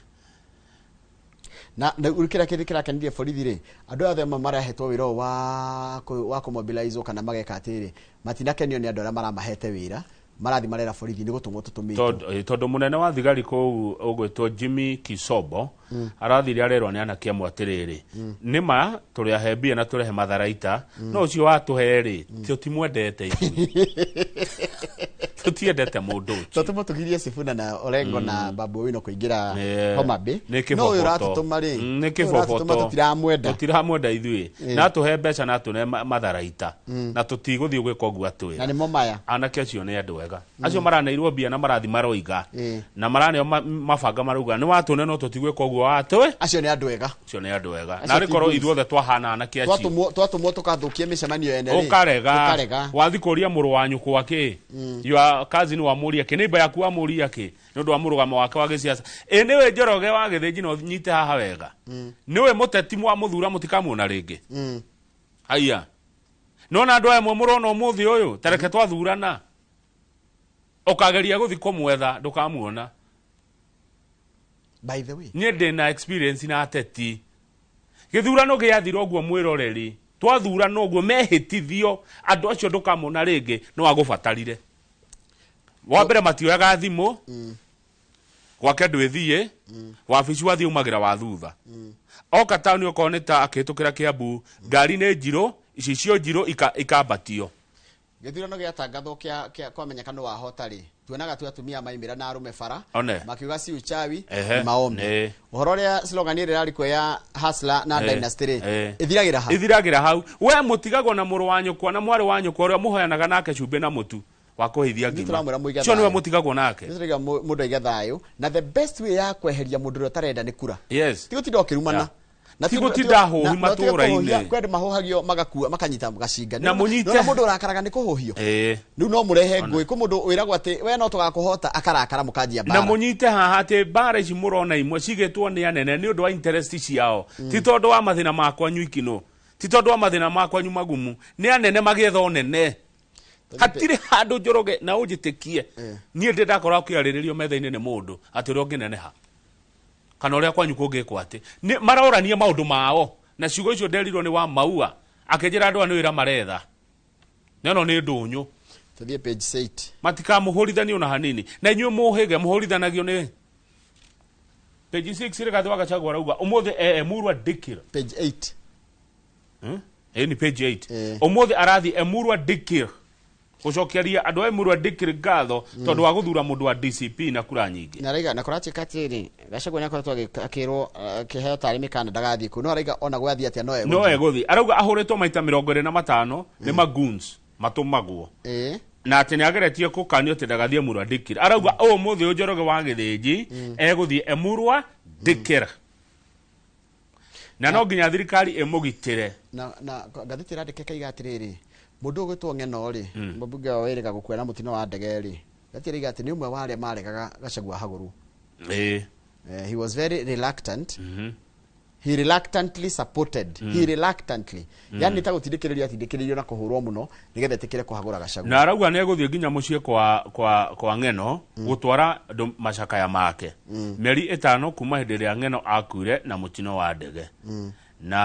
Na rĩu kĩrĩa kĩndũ kĩrakenirie borithi rĩ, andũ aya othe amwe marahetwo wĩra ũyũ wa kũmobilize kana mageka atĩrĩ, matinakenio nĩ andũ arĩa maramahete wĩra, marathi marera borithi nĩ gũtũmwo tũtũmĩtwo. Tondũ mũnene wa thigari kũu ũgwĩtwo Jimmy Kisobo arathire arerwo nĩ anake amwe atĩrĩrĩ, nĩma tũrĩ ahe mbia na tũrehe matharaita, no ũcio watũhe rĩ, tũtimwendete ithuĩ. Tũtiendete mũndũ ũcio. Tũtũmwo tũgirie Sifuna na Orengo na Babu Owino kũingĩra Eh, Homa Bay. Nĩ No ũyũ kĩboboto. ũratũtũma rĩ, Nĩ ũyũ ũratũtũma kĩboboto. tũtiramwenda. Tũtiramwenda ithuĩ. Eh. Na atũhe mbeca na atũne matharaita. Na tũtigũthiĩ gwĩka ũguo atwĩra. Na nĩmo maya. Anake acio nĩ andũ ega. Acio maraneirwo mbia na marathi maroiga. Eh. Na maraneo mabanga marauga nĩ watũne no tũtigwĩka ũguo watwĩ. Acio nĩ andũ ega. Acio nĩ andũ ega. Acio Na arĩ korwo ti ithuothe twahana anake acio. Twatũmwo tũkathũkie mĩcemanio ene rĩ. Ũkarega. Ũkarega. Wathi kũria mũrũ wa nyũkwa kĩ. Your cousin wamũria kĩ. Neighbor yaku wamũria kĩ. Nĩ ũndũ wa mũrũgamo wake wa gĩciaca. Ĩ nĩwe Njoroge wa Gĩthĩnji no nyite haha wega. Nĩwe mũteti mwamũthura mũtikamuona rĩngĩ. Haiya. Nona andũ aya mũrona ũmũthĩ ũyũ tareke twathurana. Ũkageria gũthi kũmwetha ndũkamuona. By the way. Niĩ ndĩ na experience na ateti. Gĩthurano gĩathira ũguo mwĩroreri. Twathurana ũguo mehĩtithio andũ acio ndũkamona rĩngĩ no agũbatarire. Wa mbere matioyaga thimũ. Gwake ndwĩthiĩ. Wabici wathiĩ umagĩra wa thutha. Oka taũni okorwo nĩ ta akĩhĩtũkĩra Kiambu, ngari nĩ njirũ, icicio njirũ ikambatio. Gĩthurano gĩatangathwo kĩa kwamenyeka nĩ wahota rĩ, tuonaga tu atumia maimĩra na arũme bara One. makiuga si uchawi Ehe, ni maombi. nĩ. Ũhoro ũrĩa slogan ĩrĩa ĩrarĩ kuo ya Hustler na Dynasty rĩ, ĩthiragĩra ha? Ĩthiragĩra hau. We mũtigagwo na mũrũ wa nyũkwa na mwarĩ wa nyũkwa ũrĩa mũhoyanaga nake cumbĩ na mũtu wa kũhĩithia ngima. Tũramwĩra mũige Ũcio nĩwe thayũ. mũtigagwo nake. Nĩ tũraiga mũndũ aige thayũ na the best way ya kweheria mũndũ ũrĩa ũtarenda nĩ kura. Yes. Ti gũtinda ũkĩrumana. Yeah. Na Ti gũtinda hũhi matũũra-inĩ. Kwĩ andũ mahũhagio magakua makanyita gacinga. Na mũnyite. Nĩ mũndũ ũrakaraga nĩ kũhũhio. Rĩu no mũrehe ngũĩ kwĩ mũndũ wĩragwo atĩ we no tũgakũhota akarakara mũkanjia Na mbara. mũnyite haha atĩ mbara ici mũrona imwe cigĩtwo nĩ anene nĩ ũndũ wa interest ciao. Ti tondũ wa mathĩna ma kwanyu ikinũ. Ti tondũ wa mathĩna ma kwanyu magumu. Nĩ anene magĩetha ũnene. Hatirĩ handũ Njoroge na ũnjĩtĩkie. Niĩ ndĩ ndakorwo akĩarĩrĩrio metha-inĩ nĩ mũndũ atĩ ũrĩa ũngĩneneha. Kana ũrĩa kwanyu kũngĩkwo atĩ. Nĩ marorania maũndũ mao. Na ciugo icio nderirwo nĩ wa Maua. Akĩnjĩra andũ aya nĩ wĩra maretha. Neno nĩ ndũnyũ. Tũthiĩ page 8. Matikamũhũrithanie ona hanini. Na inyuĩ mũhĩge mũhũrithanagio nĩ page 6 Rigathĩ wa Gachagua arauga ũmũthĩ Emurua Dikirr. Page 8. Ĩ ni page 8. Ũmũthĩ arathiĩ Emurua Dikirr gũcokeria andũ a Emurua Dikirr ngatho tondũ wa gũthura mũndũ wa DCP na kura nyingĩ. Na araiga na kũratuĩka atĩrĩrĩ, Gachagua nĩakoretwo akĩrwo akĩheo tarĩ mĩkana ndagathiĩ kũu. No araiga ona gwathiĩ atĩa no egũthiĩ. No egũthiĩ. Arauga ahũrĩtwo maita 25 nĩ magoons matũmagwo. Na atĩ nĩageretie kũkanio atĩ ndagathiĩ Emurua Dikirr. Arauga ũmũthĩ ũyũ Njoroge wa Gĩthĩnji egũthiĩ Emurua Dikirr. Na no nginya thirikari ĩmũgitĩre. Na ngathĩti ĩrandĩka ĩkaiga atĩrĩrĩ, mũndũ ũgwĩtwo Ng'eno rĩ, mũmbunge wa Wĩrĩga gũkua na mũtino wa ndege rĩ, ngathĩti ĩraiga atĩ nĩ ũmwe wa arĩa maregaga Gachagua hagũrwo. He was very reluctant. He reluctantly supported. He reluctantly. Yani ta gũtindĩkĩrĩrio atindĩkĩrĩirio na kũhũrwo mũno nĩgetha etĩkĩre kũhagũra Gachagua. Na arauga nĩ egũthiĩ nginya mũciĩ kwa Ng'eno gũtwara andũ macakaya make. Mĩeri 5 kuma hĩndĩ ĩrĩa Ng'eno akuire na mũtino wa ndege. Na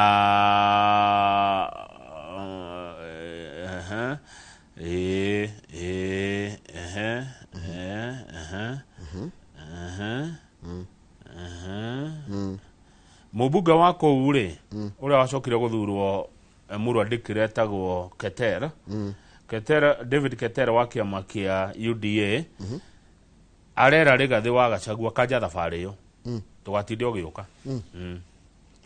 Mũmbunge wa kũu rĩ, ũrĩa wacokire gũthurwo Emurua Dikirr etagwo Keter. Keter, David Keter wa kĩama kĩa UDA arera Rigathĩ wa Gachagua kanja thabarĩ ĩyo. Tũgatinde ũgĩũka.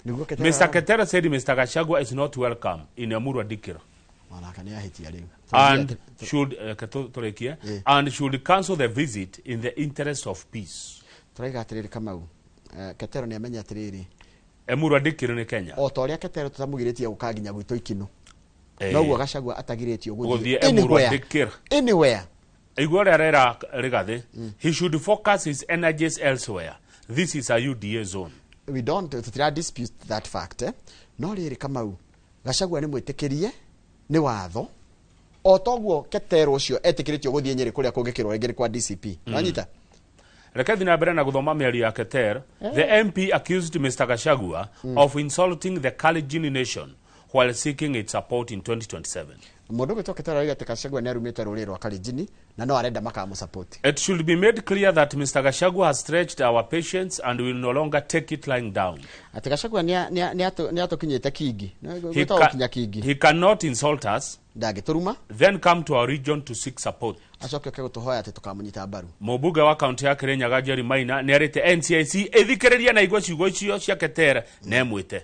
Nĩguo Keter Mr. Keter said Mr. Gachagua is not welcome in Emurua Dikirr. Onake nĩ ahĩtia rĩu. And should tũrĩkie and should cancel the visit in the interest of peace. Tũraiga atĩrĩrĩ Kamau, Ketero nĩ amenya atĩrĩrĩ, Emurua Dikirr nĩ Kenya. O ta ũrĩa Ketero tũtamũgirĩtie gũka nginya gwitũ Ikinũ. Noguo Gachagua atagirĩtio Gũthiĩ gũthiĩ Emurua anywhere. Dikirr. Anywhere. Igua ũrĩa arera Rigathĩ, he should focus his energies elsewhere. This is a UDA zone. We don't tutira dispute that fact. No rĩrĩ Kamau, Gachagua nĩ mwĩtĩkĩrie nĩ watho o toguo Ketero ũcio etĩkĩrĩtio gũthiĩ Nyĩrĩ kũrĩa kũngĩkĩrwo rĩngĩ nĩ kwa DCP. Wanyita? Reke thiĩ na mbere na gũthoma mĩario ya Keter. The MP accused Mr. Gachagua of insulting the Kalenjin nation while seeking its support in 2027. Mũndũ ũgwĩtwo Keter arauga atĩ Gachagua nĩ arumĩte rũrĩrĩ rwa Kalenjin na no arenda makamũsupport. It should be made clear that Mr. Gachagua has stretched our patience and will no longer take it lying down. Atĩ Gachagua nĩ atũkinyĩte kingi. Nĩ gwĩtagwo gũkinya kingi. He cannot insult us. Ndangĩtũruma. Then come to our region to seek support. Acoke oke gũtũhoya atĩ tũkamũnyita mbaru. Mũmbunge wa kaunti ya Kirinyaga Jerry Maina nĩ arĩte NCIC ĩthikĩrĩrie na igwe ciugo icio cia Keter na ĩmwĩte,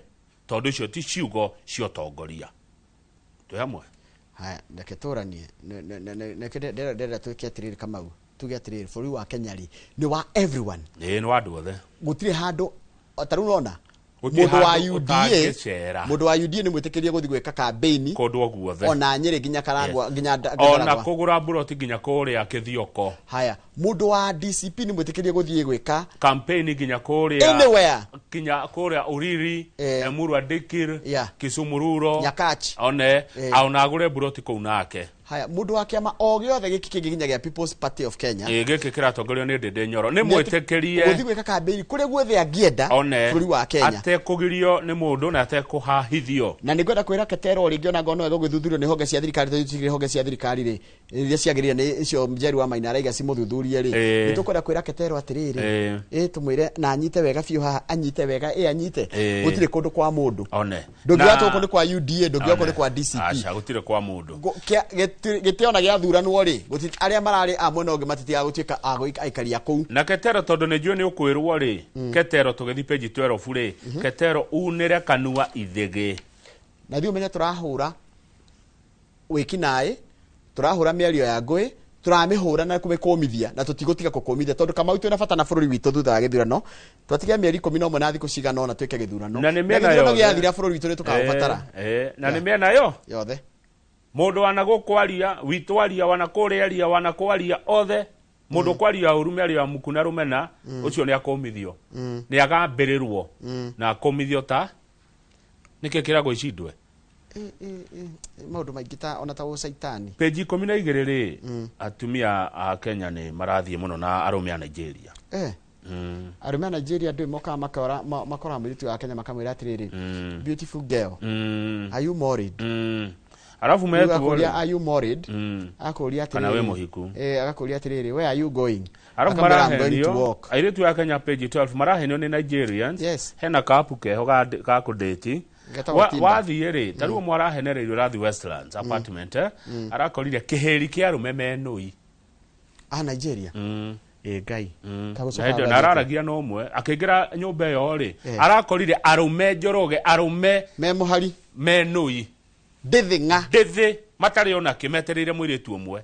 tondũ icio ti ciugo cia ũtongoria. Twĩ hamwe. Haya, reke tũranie. Ndĩrenda twĩke atĩrĩrĩ, Kamau, tuge atĩrĩrĩ, bũrũri wa Kenya rĩ, nĩ wa everyone. Ĩĩ, nĩ wa andũ othe. Gũtirĩ handũ ta rĩu ũrona Gũtirĩ mũndũ wa handũ UDA, ũtangĩcera. Mũndũ wa UDA nĩ mwĩtĩkĩrie gũthiĩ gwĩka kambĩini kũndũ o guothe, ona Nyĩrĩ nginya Karangwa, nginya ona Ndaragwa. Kũgũra mburoti nginya kũrĩa Kĩthioko. Haya, mũndũ wa DCP nĩ mwĩtĩkĩrie gũthiĩ gwĩka campaign nginya kũrĩa anywhere, nginya kũrĩa Uriri, Emurua Dikir, Kisumu Rural, Nyakach. One ona agũre mburoti kũu nake. Haya, mũndũ wa kĩama o gĩothe gĩkĩ kĩngĩ nginya gĩa People's Party of Kenya, Ĩ, gĩkĩ kĩratongorio nĩ Ndĩndĩ Nyoro nĩ gũthiĩ mwĩtĩkĩrie gwĩka kambĩini kũrĩa guothe angĩenda one bũrũri wa Kenya, atekũgirio nĩ mũndũ na atekũhahithio. Na nĩ ngwenda kwĩra Ketero rĩngĩ, ona ngorwo no egũgĩthuthurio nĩ honge cia thirikari, tondũ cikĩrĩ honge cia thirikari rĩ, iria ciagĩrĩire nĩ icio Jerry wa Maina araiga cimũthuthurie rĩ, nĩ tũkwenda kwĩra Ketero atĩrĩrĩ, ĩ tũmwĩre na anyite wega biũ haha, anyite wega, ĩ anyite, gũtirĩ kũndũ kwa mũndũ. One Ndũngiuga atĩ gũkũ nĩ kwa UDA, ndũngiuga gũkũ nĩ kwa DCP. Aca, gũtirĩ kwa mũndũ. Gĩtĩ ona gĩathuranwo rĩ, arĩa mararĩ a mwena ũngĩ matitigaga gũtuĩka a aikari a kũu. Na Ketero, tondũ nĩ njũĩ nĩ ũkwĩrwo rĩ, Ketero, tũgĩthiĩ page 12 rĩ, Ketero unĩre kanua ithĩgĩ. Na ithuĩ ũmenye tũrahũra wĩkinaĩ, tũrahũra mĩario ya ngũĩ, tũramĩhũra na kũmĩkũmithia, na tũtigũtiga kũkũmithia, tondũ Kamau, twĩna bata na bũrũri witũ. Thutha wa gĩthurano twatigia mĩeri 11 na thikũ cigana ũna twĩke gĩthurano, Na nĩ mĩena gĩthurano yothe. gĩathira, bũrũri witũ nĩ tũkaũbatara. Na nĩ mĩena yo yothe. Mũndũ wana gũkwaria witũ aria, wana kũrĩa aria, wana kwaria othe, mũndũ kwaria ũru, mĩario ya muku na rũmena, ũcio nĩ akũmithio, nĩ agambĩrĩrwo na akũmithio. Ta nĩkĩ kĩragwo icindwe? Maũndũ maingĩ ta ona ta ũcaitani. Page 12 rĩ, atumia a Kenya nĩ marathiĩ mũno na arũme a Nigeria. Arũme a Nigeria ndũĩ mokaga makora makoraga mũirĩtu wa Kenya, makamwĩra atĩrĩrĩ, "Beautiful girl, are you married?" Arabu Rĩu metuo akũria, rĩ "Are you married?" Akũria Kana wĩ atĩrĩrĩ, mũhiku. Agakũria atĩrĩrĩ, "Where are you going?" Arabu Akamwĩra, "I'm going to marahenio work." airĩtu a Kenya, page 12, marahenio nĩ Nigerians. Hena kapu keho ga kũdĩti. Getagwo Tinder. Wathiĩ rĩ, ta rĩu ũmwe arahenereirio ũrathiĩ Westlands apartment, arakorire kĩhĩri kĩa arũme menũi. A Nigeria. Ĩ Ngai. Kagũcoka Na hĩndĩ ĩyo agathiĩte. na araragia na ũmwe akĩingĩra nyũmba ĩyo rĩ, arakorire arũme, Njoroge, arũme me mũhari menũi ndĩthĩng'a ndĩthĩ, matarĩ ona kĩ, metereire mũirĩtu ũmwe,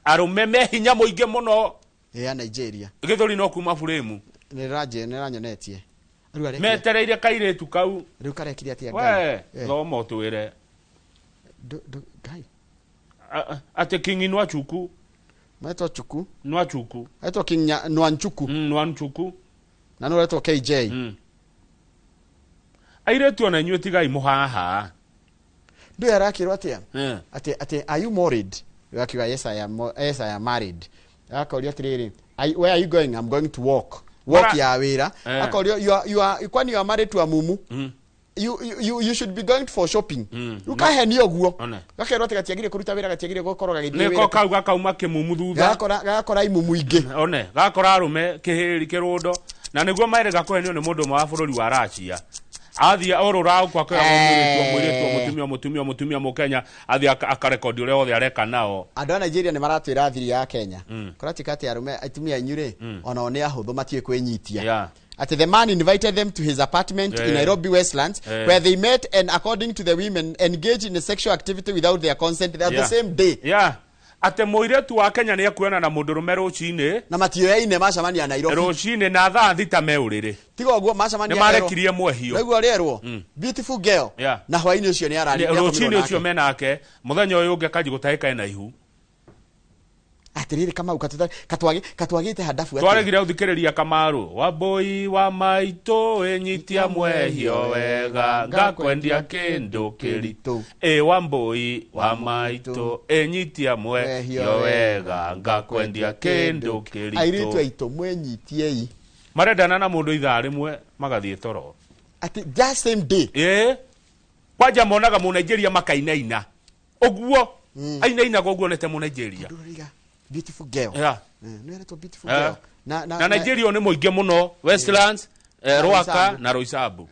arũme me hinya mũingĩ mũno. Ĩ a Nigeria. Gĩthũri no kuma burĩmu. Nĩranyonetie rĩu arekire. Metereire kairĩtu kau. Rĩu karekire atĩa We Ngai? Thoma ũtwĩre. Ngai. Atĩ King Nwachuku. Maetwo Chuku. Nwachuku. Aetwo King Nwanchuku. Nwanchuku. Na nĩ ũretwo KJ. Airĩtu ona inyuĩ tigai mũhaha. Ndũĩ arakĩrwo atĩa, atĩ "Are you married?" Rĩu akiuga, "Yes, I am, yes, I am married." Akorio atĩrĩrĩ, "Where are you going?" "I'm going to work." Work ya wĩra. Akorio, you are kwani you are married to a mumu? You should be going for shopping." Rĩu kahenio ũguo. One. Gakerwo atĩ gatiagire kũruta wĩra, gatiagire gũkorwo gagĩthiĩ nĩko wĩra. Kau gakauma kĩmumu thutha. Gagakora imumu ingĩ. One gakora arũme kĩhĩri kĩrũndo, na nĩguo merĩga kũhenio nĩ mũndũ ũmwe wa bũrũri wa Racia, athiĩ orũra ũkũ akeragwo mũirĩtu, mũtumia, mũtumia, mũtumia mũkenya, athiĩ akarekondi ũrĩa wothe areka nao. Andũ a Nigeria nĩ maratwĩra thiri ya Kenya, kũratuĩka atĩ arũme, atumia anyu rĩ, onao nĩ ahũthũ, matiũĩ kwĩnyitia. Atĩ the man invited them to his apartment in Nairobi Westlands, where they met and, according to the women, engaged in a sexual activity without their consent at the same day. Yeah. Atĩ mũirĩtu wa Kenya nĩ ekuona na mũndũrũme rũcinĩ, na matioyaine, macemania Nairobi rũcinĩ na thaa 6 me ũrĩrĩ. Tiga ũguo, macemania Nĩ marekirie mwehio. Naiguo rĩerwo, "Beautiful girl," na hwaĩ-inĩ ũcio nĩ arari. Rũcinĩ ũcio menake, mũthenya ũyũ ũngĩ akanji gũtahĩka ena ihu. Atĩrĩrĩ Kamau, katwagĩte handabu atĩa? Twaregire gũthikĩrĩria Kamaru wambũi wa maitũ, ĩnyitia mwehio wega, ngakwendia kĩndũ kĩritũ. Ĩ wambũi wa maitũ, ĩnyitia mwehio wega, ngakwendia kĩndũ Airĩtu kĩritũ. Aitũ mwĩnyitiei. Marendana na mũndũ ithaa rĩmwe magathiĩ toro. Atĩ that same day. Ĩ kwanja monaga mũnaijeria makainaina ũguo, ainainaga ũguo nĩte mũnaijeria. Ndũrĩga, "Beautiful girl." Nĩ eretwo "beautiful girl" na Na Nigeria nĩ mũingĩ mũno Westlands, Na Rwaka Roysambu. na Roysambu.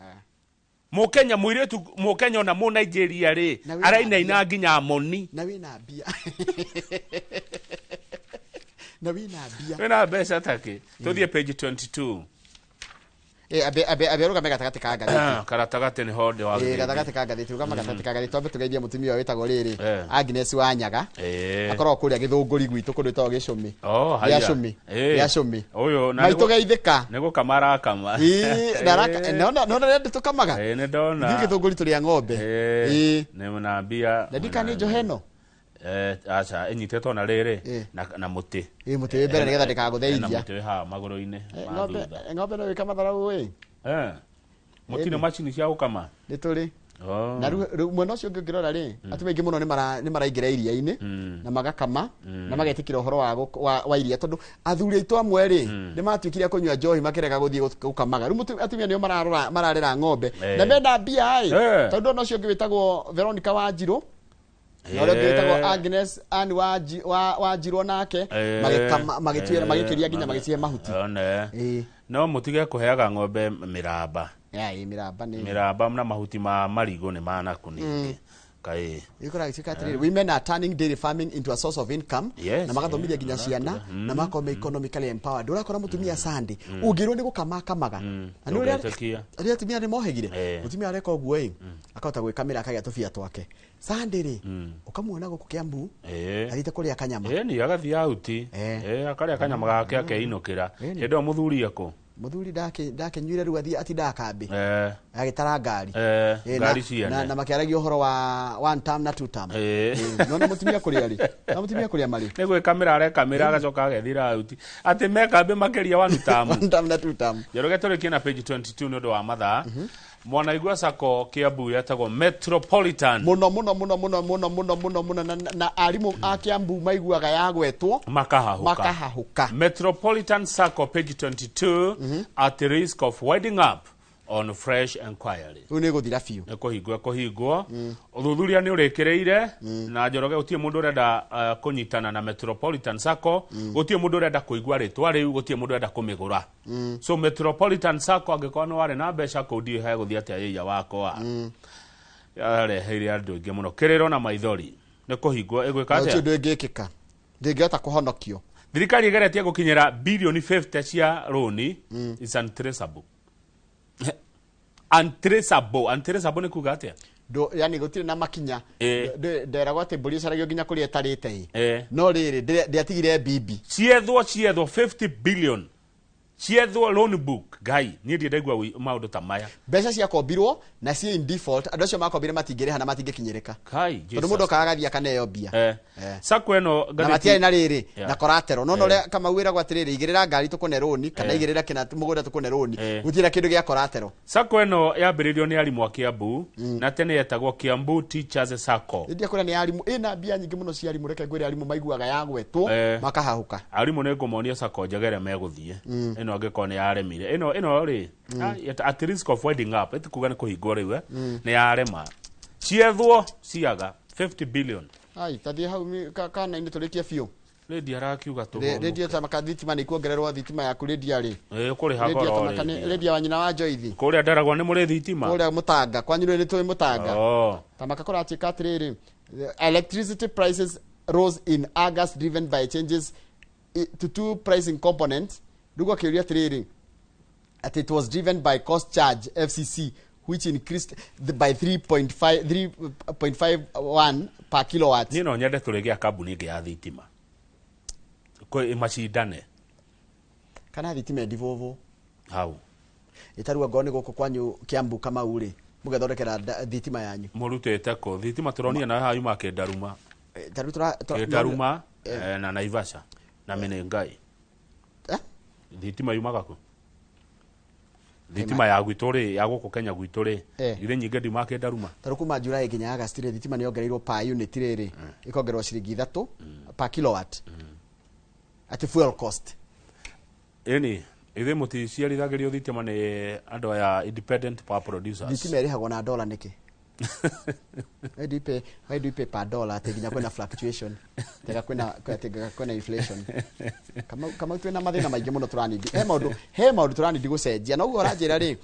Mũkenya mũirĩtu Mũkenya ona mũ Nigeria rĩ, Na wĩna arainaina nginya moni. Na wĩna mbia, na wĩna mbia. Wĩna mbeca takĩ. Tũthiĩ page 22. Abe rũgame gatagatĩ ka ngathĩti. Karatagatĩ nĩho ndĩ wa. Gatagatĩ ka ngathĩti, rũgama gatagatĩ ka ngathĩti, twambe tũgeithie mũtumia ũyũ wĩtagwo rĩrĩ, Agnes Wanyaga. Akoragwo kũrĩa Gĩthũngũri gwitũ, kũndũ gwĩtagwo Gĩcũmĩ. Oh, haya. Gĩa Cũmĩ. Gĩa Cũmĩ. Ũyũ na Maitũ geithĩka. Nĩ gũkama arakama. Ĩĩ, na nona rĩrĩa tũkamaga. Ĩĩ, nĩ ndona. Ithuĩ Gĩthũngũri tũrĩ a ng'ombe. Ĩĩ. Nĩ na mbia. Na ndika nĩ njohe ĩno. Aca, ĩnyitĩtwo na rĩrĩ na mũtĩ. Ĩĩ, mũtĩ wĩ mbere nĩgetha ndĩkagũthe Na iria. mũtĩ wĩ haha magũrũ-inĩ ma Ng'ombe thutha. ng'ombe no ĩka matharau ĩ. Mũtirĩ macini cia gũkama? Nĩ tũrĩ. Oh. Na rĩu mwena ũcio ũngĩ ũngĩrora rĩ, atumia aingĩ mũno nĩ maraingĩra iria-inĩ na magakama na magetĩkĩra ũhoro wa iria, tondũ athuri aitũ amwe rĩ, nĩ matuĩkire a kũnyua njohi makĩrega gũthiĩ gũkamaga. Rĩu atumia nĩo mararora, mararera ng'ombe na mena mbia ĩ, tondũ ona ũcio ũngĩ wĩtagwo Veronica Wanjirũ na ũrĩa ũngĩ wĩtagwo Agnes Ann Wanjirũ nake magĩkama, magĩtuĩra, magĩkĩria nginya magĩcihe mahuti. One. No mũtige kũheaga ng'ombe mĩramba. Ya, ĩ, mĩramba nĩ mĩramba na mahuti ma marigũ nĩ manaku ningĩ. Kaĩ. Ĩkoraga gĩtuĩka atĩrĩrĩ, women are turning dairy farming into a source of income, na magathomithia nginya ciana na magakorwo me economically empowered. Ũrakora mũtumia Sunday ũngĩrwo nĩ gũkama akamaga. Na nĩ ũrĩa Ndũgetĩkia. arĩa atumia nĩ mohĩgire. Mũtumia areka ũguo ĩ, akahota gwĩkamĩra akagĩa tũbia twake. Sunday rĩ, ũkamuona gũkũ Kiambu athiĩte kũrĩa kanyama. Ĩni agathiĩ auti. Akarĩa kanyama gake akeinũkĩra. Hĩndĩ ĩyo mũthuri ekũ? Mũthuri ndakenyuire rĩu athiĩ atindaga kambĩ. Agĩtara ngari. Ngari ciene. Na makĩaragia ũhoro wa one term na two term. Nona mũtumia kũrĩa rĩ? Na mũtumia kũrĩa marĩ? Nĩ gwĩkamĩra arekamĩra agacoka agethira auti. Atĩ me kambĩ makĩria one term. One term na two term. Njoroge tũrĩkie na page 22 nĩ ũndũ wa mathaa. Mwanaigua Sacco Kiambu yetagwo Metropolitan. Mũno mũno mũno mũno mũno mũno mũno mũno, na arimũ a Kiambu maiguaga yagwetwo makahahũka. Makahahũka. Metropolitan Sacco, page 22, at risk of winding up on fresh inquiry. Rĩu nĩ gũthira biũ. Nĩ kũhingwo kũhingwo. Ũthuthuria nĩ ũrĩkĩrĩire na Njoroge gũtirĩ mũndũ ũrenda kũnyitana na Metropolitan Sacco, gũtirĩ mũndũ ũrenda kũigua rĩtwa rĩu, gũtirĩ mũndũ ũrenda kũmĩgũra. So Metropolitan Sacco, angĩkorwo nĩ warĩ na mbeca kũu, ndiũĩ hegũthiĩ atĩa ĩia wakwa. Yareheire andũ aingĩ mũno kĩrĩro na maithori. Nĩ kũhingwo ĩgwĩka Na gũtirĩ atĩa? ũndũ ĩngĩkĩka, ndĩngĩhota kũhonokio. Thirikari ĩgeretie gũkinyĩra bilioni 50 cia rũni is untraceable. Untraceable, untraceable nĩ kuga atĩa? Yani gũtirĩ na makinya. Nderagwo atĩ mbũri ĩcaragio nginya kũrĩa ĩtarĩte ĩ. No rĩrĩ, ndĩatigire bibi. Ciethwo 50 billion ciethwo loan book. Ngai, niĩ ndirĩ ndaigua maũndũ ta maya. Mbeca ciakombirwo na ciĩ in default, andũ acio makombire matingĩrĩha na matingĩkinyĩrĩka, Kai tondũ Jesus. mũndũ okaga agathiĩ akaneo mbia. Sacco ĩno Na ngathĩti matiarĩ na rĩrĩ na collateral no ũrĩa Kamau wĩragwo atĩrĩrĩ, igĩrĩra ngari tũkũne rũni, kana igĩrĩra kĩna mũgũnda tũkũne rũni, gũtirĩ na kĩndũ gĩa collateral. Sacco ĩno yambĩrĩirio nĩ arimũ a Kiambu na tene yetagwo Kiambu Teachers Sacco. Ndia kũrĩa nĩ arimũ, ĩna mbia nyingĩ mũno cia arimũ. Reke ngwĩre, arimũ maiguaga yagwetwo makahahũka. Arimũ nĩ ngũmonia Sacco njega ĩrĩa megũthiĩ. Ĩno angĩkorwo nĩ yaremire ĩno rĩ, at risk of winding up, ĩtikuga nĩ kũhingwo rĩu, nĩ yarema, ciethwo ciaga 50 billion. Ai, tathiĩ hau kana-inĩ tũrĩkie biũ. Rĩndia arakiuga Rĩndio tamaka thitima nĩ ikuongererwo, thitima yaku rĩndia rĩ. Kũrĩha Rĩndia goro. tamaka nĩ Rĩndia. rĩndia wa nyina wa Joithi. Kũrĩa ndaragwo nĩ mũrĩ thitima. Kũrĩa Mũtanga kwanyu nĩ tũĩ Mũtanga. Oh. Tamaka kũratuĩka atĩrĩrĩ, electricity prices rose in August, driven by changes to two pricing components. Rĩu gũkĩũria atĩrĩrĩ, at it was driven by cost charge FCC, which increased by 3.5 3.51 per kilowatt. Niĩ no nyende tũrĩgĩa kambuni ĩngĩ ya thitima. Kwĩ macindane. Kana thitima ĩndivũvũ. Hau. Ĩtarua ngorwo nĩ gũkũ kwanyu Kiambu Kamau rĩ, mũgethondekera thitima yanyu. Mũrutĩte kũ thitima? Tũronia nayo haha yuma Kĩndaruma. Tarĩu Kĩndaruma na Naivasha na Menengai. Thitima yumaga kũ? Thitima ya gwitũ rĩ, ya gũkũ Kenya gwitũ rĩ, ithe nyingĩ ndiuma Kĩndaruma. Tarĩu kuma July nginya August rĩ, thitima nĩ yongereirwo per unit rĩrĩ, ĩkongererwo ciringi 3 per kilowatt, atĩ fuel cost. Ĩni ithuĩ mũticiarithagĩrio thitima nĩ andũ aya independent power producers? Thitima ĩrĩhagwo na dola nĩkĩ? Why do you pay per dollar, atĩ nginya kwĩna fluctuation, tega kwĩna atĩ kwĩna inflation? Kama twĩna mathĩna maingĩ mũno, tũranindi he maũndũ tũranindi gũcenjia. Na ũguo ũranjĩra rĩ,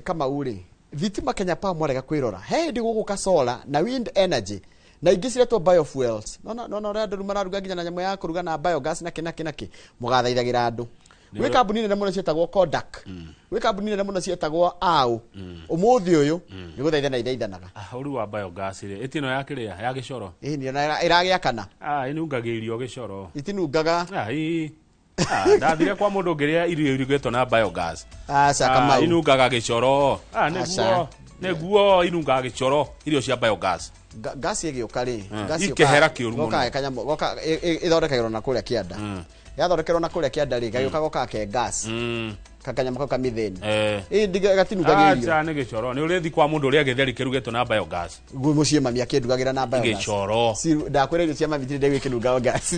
Kamau rĩ, Thitima Kenya Power mwarega kwĩrora, he hĩndĩ gũgũka solar na wind energy na ingĩ ciretwo biofuels. Nona nona ũrĩa andũ mararuga nginya na nyamũ ya kũruga na biogas na kĩ na kĩ na kĩ, mũgathaithagĩra andũ. Gwĩ kambuni nene mũno ciĩtagwo Kodak, gwĩ kambuni nene mũno ciĩtagwo AU, ũmũthĩ ũyũ nĩ gũthaithana ithaithanaga. Ũru wa biogas rĩ, ĩtino ya kĩrĩa ya gĩcoro. Ĩĩ nĩ ĩragĩakana. Ah, ĩnungagia irio gĩcoro. Itinungaga. Ah, ii. Ah, ndathire kwa mũndũ ngĩrĩa irio irugĩtwo na biogas. Aca Kamau. Inungaga gĩcoro. Ah, nĩguo. Nĩguo inungaga gĩcoro irio cia biogas. Gas ĩgĩũka rĩ, gas Ikĩhera kĩũru mũno. Goka kanyamũ, goka ĩthondekagĩrwo na kũrĩa kĩanda. Yathondekerwo na kũrĩa kĩanda rĩ, gagĩũka gokaga ke gas. Kakanyamũ kau ka methane. Ĩ ndiga gatinungagia irio. Aca nĩ gĩcoro. Nĩ ũrĩthi kwa mũndũ ũrĩa gĩtheri kĩrugĩtwo na biogas. Guo mũciĩ mami akĩndugagĩra na biogas. Gĩcoro. Si ndakwĩra irio cia mami itirĩ ndegwĩkĩnunga gas.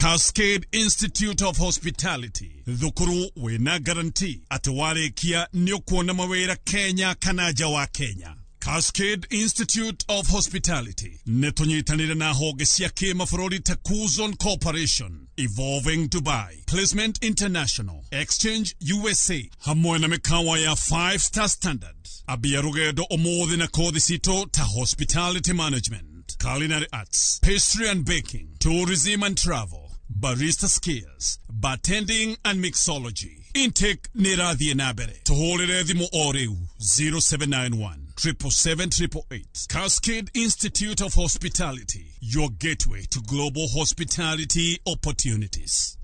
Cascade Institute of Hospitality, thukuru wina guarantee atĩ warĩkia nĩ ũkuona mawĩra Kenya kana nja wa Kenya. Cascade Institute of Hospitality nĩ tũnyitanĩire na honge cia kĩmabũrũri ta Kuzon Corporation, Evolving Dubai, Placement International, Exchange USA, hamwe na mĩkawa ya 5 star standard. Ambia rũgendo ũmũthĩ na kothi citũ ta Hospitality Management, Culinary Arts, Pastry and Baking, Tourism and Travel, Barista Skills, Bartending and Mixology. Intake nĩ ĩrathiĩ na mbere. Tũhũrĩre thimũ o rĩu 0791 777 Cascade Institute of Hospitality, your gateway to global hospitality opportunities.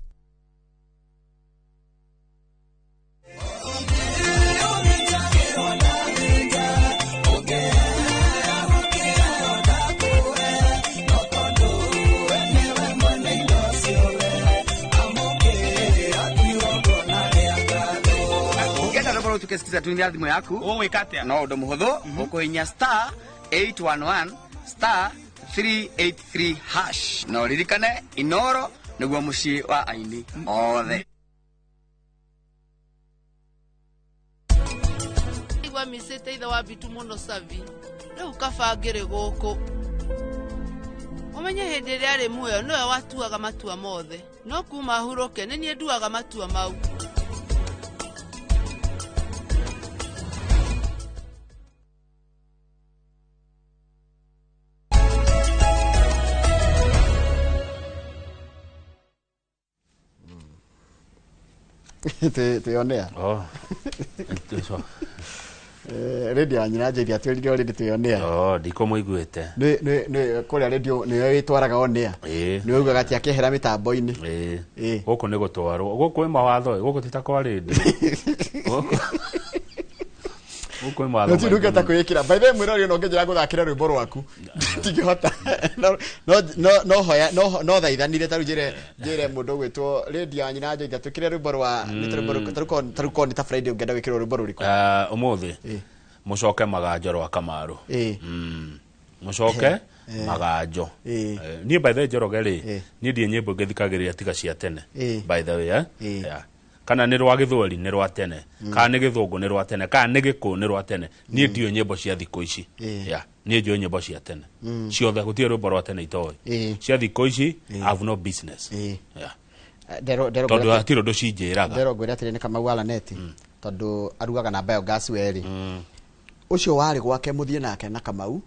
Tukesikiza tuinia thimu yaku ũgwĩka atĩa? No ũndũ mũhũthũ, ũkũhinya star 811 star 383 hash na ũririkane Inoro nĩguo mũciĩ wa aini othe. Igua micĩte ithe wa Bitu mũno Savi, rĩu kaba ngĩrĩ gũkũ. Ũmenye hĩndĩ ĩrĩa arĩ muoyo nĩwe watuaga matua mothe, no kuma ahurũke nĩ niĩ nduaga matua mau. Twĩonea. Radio ya nyina Njeri atwĩrire already twĩonea. Oh, ndikũmũiguĩte. Nĩ kũrĩa radio nĩyo ĩtwaraga on air. Nĩ ugaga atĩ akĩehera mĩtambo-inĩ. Gũkũ nĩ gũtwarwo. Gũkũ kwĩ mawatho, gũkũ ti ta kwa radio. Gũkũ kwĩ mawatho. No tindungĩhota kwĩĩkĩra. By the way, mwĩrori no ngĩnjĩra gũthakĩra rwĩmbo rwaku. Ndingĩhota. No hoya no thaithanire ta rĩu njĩre mũndũ ũgwĩtwo radio ya nyina Njeri atwĩkĩre rwĩmbo rwa tarĩu korwo nĩ ta Friday ũngĩenda gwĩkĩrwo rwĩmbo rũrĩkũ? Ũmũthĩ mũcoke maganjo rwa Kamaru. Mũcoke maganjo. Niĩ by the way Njoroge rĩ, niĩ ndiĩ nyĩmbo ngĩthikagĩrĩria tiga cia tene. By the way, eh? Kana nĩ rwa gĩthweri nĩ rwa tene, kana nĩ gĩthũngũ nĩ rwa tene, kana nĩ gĩkũyũ nĩ rwa tene. Niĩ ndiũĩ nyĩmbo cia thikũ ici. Niĩ njũĩ nyĩmbo cia tene ciothe, gũtirĩ rwĩmbo rwa tene itoĩ. Cia thikũ ici I have no business. Tondũ hatirĩ ũndũ cinjĩraga. Nderwo ngwĩre atĩrĩ nĩ Kamau Alaneti, tondũ arugaga na biogas werĩ. Ũcio warĩ gwake mũthiĩ nake na Kamau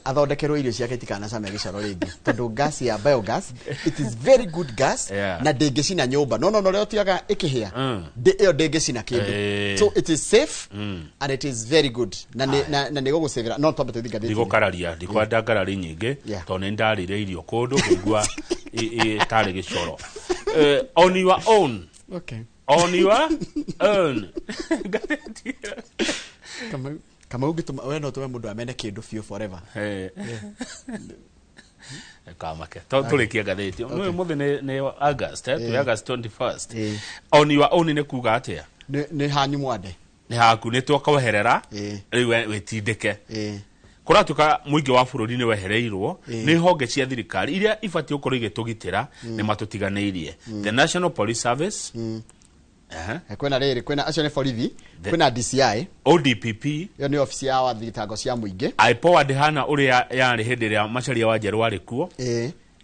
athondekerwo irio ciake itikanacame gĩcoro rĩngĩ, tondũ gas ya biogas it is very good gas na ndĩngĩcina nyũmba. No no no ũrĩa ũtigaga ĩkĩhĩa ĩyo ndĩngĩcina kĩndũ. So it is safe and it is very good na nĩ gũgũcĩvĩra. No twambe tũthiĩ ngathĩti. Ndigũkararia, ndikwenda ngarari nyingĩ tondũ nĩ ndarĩire irio kũndũ ngĩigua ĩtarĩ gĩcoro. On your own. Okay. On your own. Kamau Kamau ũngĩtũma we no ũtũme mũndũ amene kĩndũ biũ forever. Kamake. Tũrĩkie ngathĩti. Nĩ ũmũthĩ nĩ August, twĩ August 21st. On your own nĩ kuga atĩa? Nĩ hanyu mwande. Nĩ haku nĩ twakweherera rĩu wĩtindĩke. Kũratuĩka mũingĩ wa bũrũri nĩ wehereirwo nĩ honge cia thirikari iria ibatiĩ gũkorwo igĩtũgitĩra nĩ matũtiganĩirie. The National Police Service, Kwĩna rĩrĩ, kwĩna acio nĩ borithi, kwĩna DCI, ODPP, ĩyo nĩ obici ya thitango cia mũingĩ. IPOA ndĩhana ũrĩa yarĩ hĩndĩ ĩrĩa Macharia wa Njerũ arĩ kuo.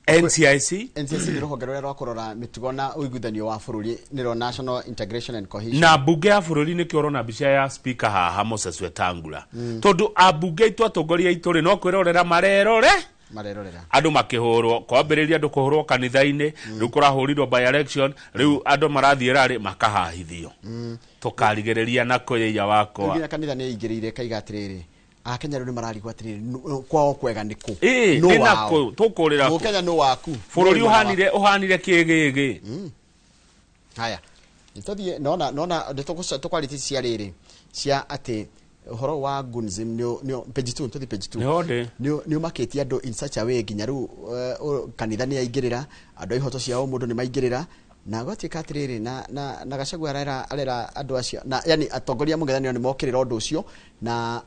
NCIC, NCIC nĩ rũhonge rũrĩa rwa kũrora mĩtugo na ũiguithanio wa bũrũri, nĩrwo National Integration and Cohesion. Na mbunge ya bũrũri nĩkĩo ũrona mbica ya speaker haha Moses Wetangula. Tondũ ambunge aitũ, atongoria aitũ rĩ, no kwĩrorera marerore, marerorera andũ makĩhũrwo, kwambĩrĩria andũ kũhũrwo kanitha-inĩ, rĩu kũrahũrirwo by election, rĩu andũ marathiĩ rarĩ makahahithio. Tũkarigĩrĩria na kũyĩia wakwa. Nginya kanitha nĩ ĩingĩrĩire kaiga atĩrĩrĩ, Akenya rĩu nĩ mararigwo atĩrĩrĩ, kwao kwega nĩ kũ? Ĩĩ, Nũ nĩ wao? nakũ tũkũrĩra kũ? Mũkenya nũ waku? Bũrũri Nũ mwena ũhanire ũhanire kĩgĩgĩ. Haya, nĩtũthiĩ nona nona tũkwarĩtie cia rĩrĩ cia atĩ ũhoro wa Gunzim nĩ page 2, tũthiĩ page 2. Nĩho ndĩ. Nĩ ũmakĩtie andũ in such a way nginya rĩu kanitha nĩ yaingĩrĩra, andũ a ihoto cia ũmũndũ nĩ maingĩrĩra, na gwatuĩka atĩrĩrĩ, na Gachagua arera andũ acio, na yani atongoria a mũng'ethanĩro nĩ mokĩrĩra ũndũ ũcio, na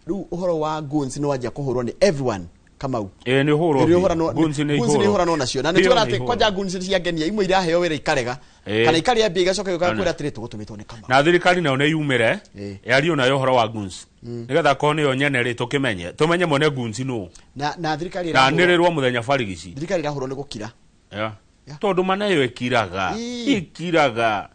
rĩu ũhoro wa guns nĩ wanjia kũhũrwo nĩ everyone. Kamau, Ĩĩ, nĩ ũhũrwo Nĩ biũ. ũhũranwo- Guns nĩ guns nĩ ihũrwo. ihũranwo nacio, na nĩ Biũ tuona nĩ atĩ ihũrwo. kwanja guns nĩ ciangenia, imwe iraheo wĩra ikarega, kana ikarĩa mbia igacoka gĩũka kwĩra atĩrĩ, tũgũtũmĩtwo nĩ Kamau. Na thirikari nayo nĩ yumĩre yario nayo ũhoro wa guns, nĩgetha korwo nĩyo nyene rĩ, tũkĩmenye, tũmenye mwene guns nũ. Na thirikari Na ĩrahũrwo- anĩrĩrwo mũthenya barigici. Thirikari ĩrahũrwo nĩ gũkira. Yeah. Tondũ maneyo ĩkiraga, ĩkiraga,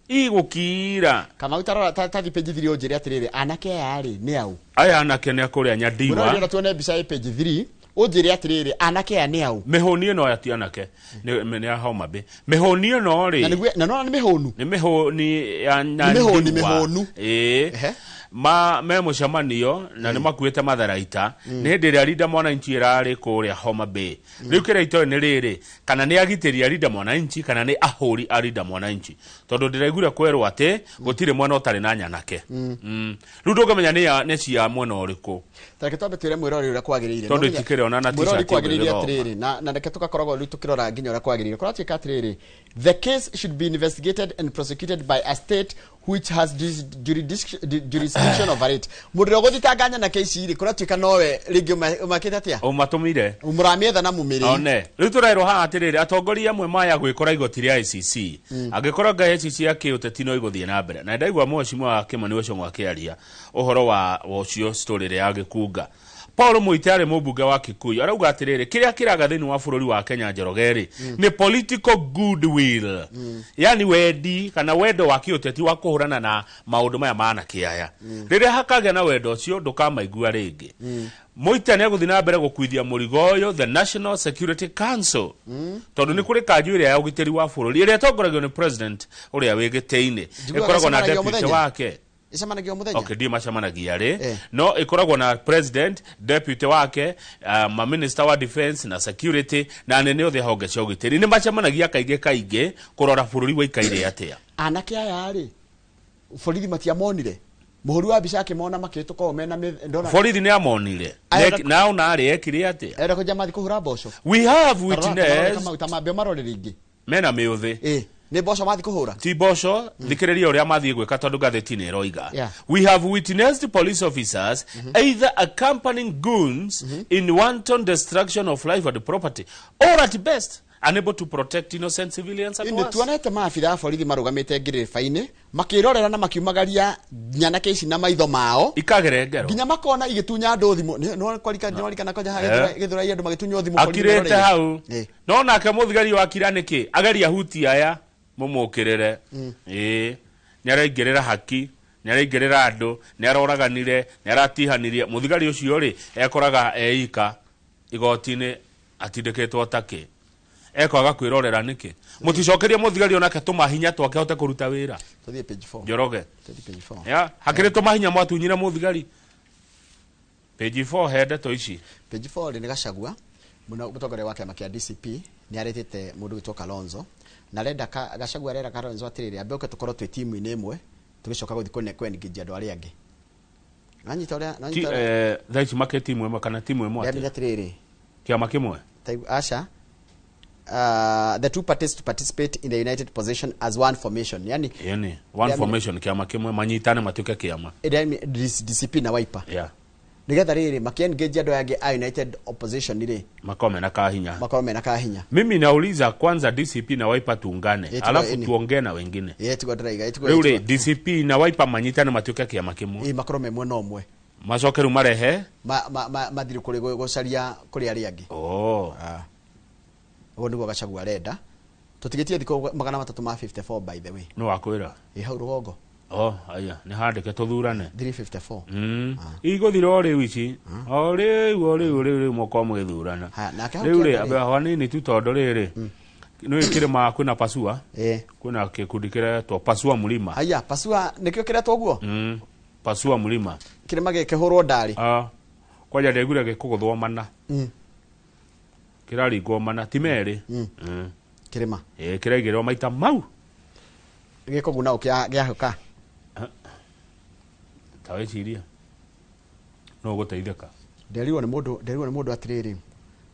igũkira. Kamau, tarora tathi page 3 ũnjĩre atĩrĩrĩ, anake aya rĩ nĩ au? Aya anake nĩ akũrĩa Mũrori, Nyandiwa. ona tuone mbica ĩ page 3, ũnjĩre atĩrĩrĩ, anake aya nĩ au? Mĩhũni ĩno aya ti anake, nĩ a Homa Bay. Mĩhũni ĩno rĩ, Na nĩguo na nona nĩ mĩhũnu. Nĩ mĩhũni ya Nĩ mĩhũni, Nyandiwa. mĩhũnu. Ĩĩ, ma me mũcemanio na nĩ makuĩte matharaita, nĩ hĩndĩ ĩrĩa Linda Mwananchi ĩrarĩ kũrĩa Homa Bay. Rĩu kĩrĩa itoĩ nĩ rĩrĩ, kana nĩ agitĩri a Linda Mwananchi kana nĩ ahũri a Linda Mwananchi, tondũ ndĩraiguire kwerwo atĩ gũtirĩ mwena ũtarĩ na nyanake. Rĩu ndũngĩmenya nĩ cia mwena ũrĩkũ. Tareke twambe twĩre mwĩrori ũrĩa kwagĩrĩire. Tondũ No nginya- itikĩrĩ ona na mwĩrori t-shirt kwagĩrĩire ũngĩgĩthoma. atĩrĩrĩ, na reke tũgakoragwo rĩu tũkĩrora nginya ũrĩa kwagĩrĩire. Kũratuĩka atĩrĩrĩ, the case should be investigated and prosecuted by a state which has jurisdiction over it. Mũndũ ũrĩa ũgũthitanga nyanake ici rĩ, kũratuĩka nowe rĩngĩ ũmakĩte atĩa? Ũmatũmire. Mũramĩetha na mũmĩrĩi. One rĩu tũrerwo haha atĩrĩrĩ, atongoria amwe maya gwĩkora igoti rĩa ICC, angĩkorwo nga ICC ya kĩũteti no igũthiĩ na mbere. Na ndaigua mheshimiwa Kimani Ichung'wa akĩaria ũhoro wa ũcio story ĩrĩa ya Gĩkunga. Paul Muite arĩ mũmbunge wa Kikuyu, arauga atĩrĩrĩ, kĩrĩa kĩraga thĩinĩ wa bũrũri wa Kenya, Njoroge rĩ, nĩ political goodwill, yani wendi kana wendo wa kĩũteti wa kũhũrana na maũndũ maya ma anake aya. Rĩrĩa hakagĩa na wendo ũcio, ndũkamaigua rĩngĩ. Muite nĩ egũthiĩ na mbere gũkuithia mũrigo ũyũ the National Security Council, tondũ nĩ kũrĩ kanju ĩrĩa ya ũgitĩri wa bũrũri ĩrĩa ĩtongoragio nĩ president ũrĩa wĩ gĩtĩ-inĩ, Njiguaga ĩkoragwo na ĩcemanagia o deputy mũthenya. wake. Ĩcemanagia o mũthenya. Okay, ndiĩ macemanagia rĩ, no ĩkoragwo na president, deputy wake, maminista wa defense na security na anene othe a honge cia ũgitĩri. Nĩ macemanagia kaingĩ kaingĩ kũrora bũrũri waikaire atĩa. Anake aya rĩ, borithi matiamonire, mũhũri wa mbica akĩmona makĩhĩtũka o mena ndona. Borithi nĩ amonire. Na ona arĩ ekire atĩa? Enda kũnja mathi kũhũra mboco. We have witness. Kamau, ta mambe marore rĩngĩ. Mena mĩũthĩ. Nĩ mboco mathi kũhũra. Ti mboco, thikĩrĩria ũrĩa mathiĩ gwĩka, tondũ ngathĩti nĩ ĩroiga, "We have witnessed police officers either accompanying goons in wanton destruction of life and property or at best unable to protect innocent civilians at Nĩ worst." tuonete maabitha a borithi marũgamĩte ngĩrĩba-inĩ makĩrorera na makiumagaria nyanake ici na maitho mao, ikagere ngero, nginya makona igĩtunya andũ thimũ. Nĩwarikana kwanja Gĩthũrai andũ magĩtunywo thimũ borithi Akirĩte meroreire? hau no nake mũthigari wakira nĩkĩ ageria huti aya mũmũkĩrĩre. Ĩĩ, nĩ araingĩrĩra haki, nĩ araingĩrĩra andũ, nĩ aroraganire, nĩ aratihanirie. Mũthigari ũcio rĩ, ekoraga eika igoti-inĩ atindĩkĩtwo takĩ ekwaga kwĩrorera nĩkĩ mũticokerie mũthigari onake tũmahinya twake ahote kũruta wĩra. Tũthiĩ page 4. Njoroge. Tũthiĩ page 4. Ya hakĩrĩ tũmahinya mwatunyire mũthigari. Page 4 he ndeto ici. Page 4 rĩ, nĩ Gachagua mũno, mũtongoria wa kĩama kĩa DCP, nĩ aretĩte mũndũ wĩtwo Kalonzo, na arenda Gachagua arera Kalonzo atĩrĩrĩ, ambe ũke tũkorwo twĩ timu-inĩ ĩmwe, tũgĩcoka gũthiĩ kwenengage andũ arĩa angĩ. Nanyita ũrĩa Ti nanyita ũrĩa thaa ici makĩ timu ĩmwe kana timu ĩmwe atĩa? Ndĩramenya atĩrĩrĩ, kĩama kĩmwe. Aca, the two parties to participate in the united position as one formation, yani Yani one Ndĩramenya- formation, kĩama kĩmwe, manyitane matuĩke kĩama. Ndĩramenya DCP na Wiper. Nigetha rĩrĩ makĩ-engage andũ aya angĩ a United Opposition rĩ, makorwo mena kahinya. Makorwo mena kahinya. Mimi nauliza kwanza DCP na Wiper tuungane, alafu tuongee na wengine. Ĩĩ, tiguo ndĩraiga, ĩĩ, tiguo. Rĩu rĩ, DCP na Wiper manyitane matuĩke kĩama kĩmwe. Ĩĩ, makorwo me mwena ũmwe. Macoke rĩu marehe mathiri kũrĩ gũcaria kũrĩ arĩa angĩ. Oh. Ũguo nĩguo Gachagua arenda. Tũtigĩtie thikũ 354, by the way. Nĩ wakwĩra. Ĩ hau rũgongo. Oh, aya nĩ handĩke tũthurane. 354. Igũthira o rĩu ici, o rĩu, o rĩu, rĩu rĩu mũkorwo mũgĩthurana. Nake hau Rĩu rĩ, kĩanda rĩ. ambe hanini tu, tondũ rĩrĩ nĩ kĩrĩma kwĩna pasua, kwĩna gĩkundi kĩretwo Pasua Mlima. Haya, pasua nĩkĩo kĩretwo ũguo? Pasua Mlima. Kĩrĩma gĩkĩhũrwo ndarĩ. Ah, kwanja ndĩguire gĩkũgũthwo mana. Kĩraringwo mana ti merĩ. Kĩrĩma. Ĩ, kĩraigĩrĩrwo maita mau. Gĩkũguna ũ gĩahũka? Ta wĩcirie no ũgũteithĩka. Nderirwo nĩ mũndũ atĩrĩrĩ,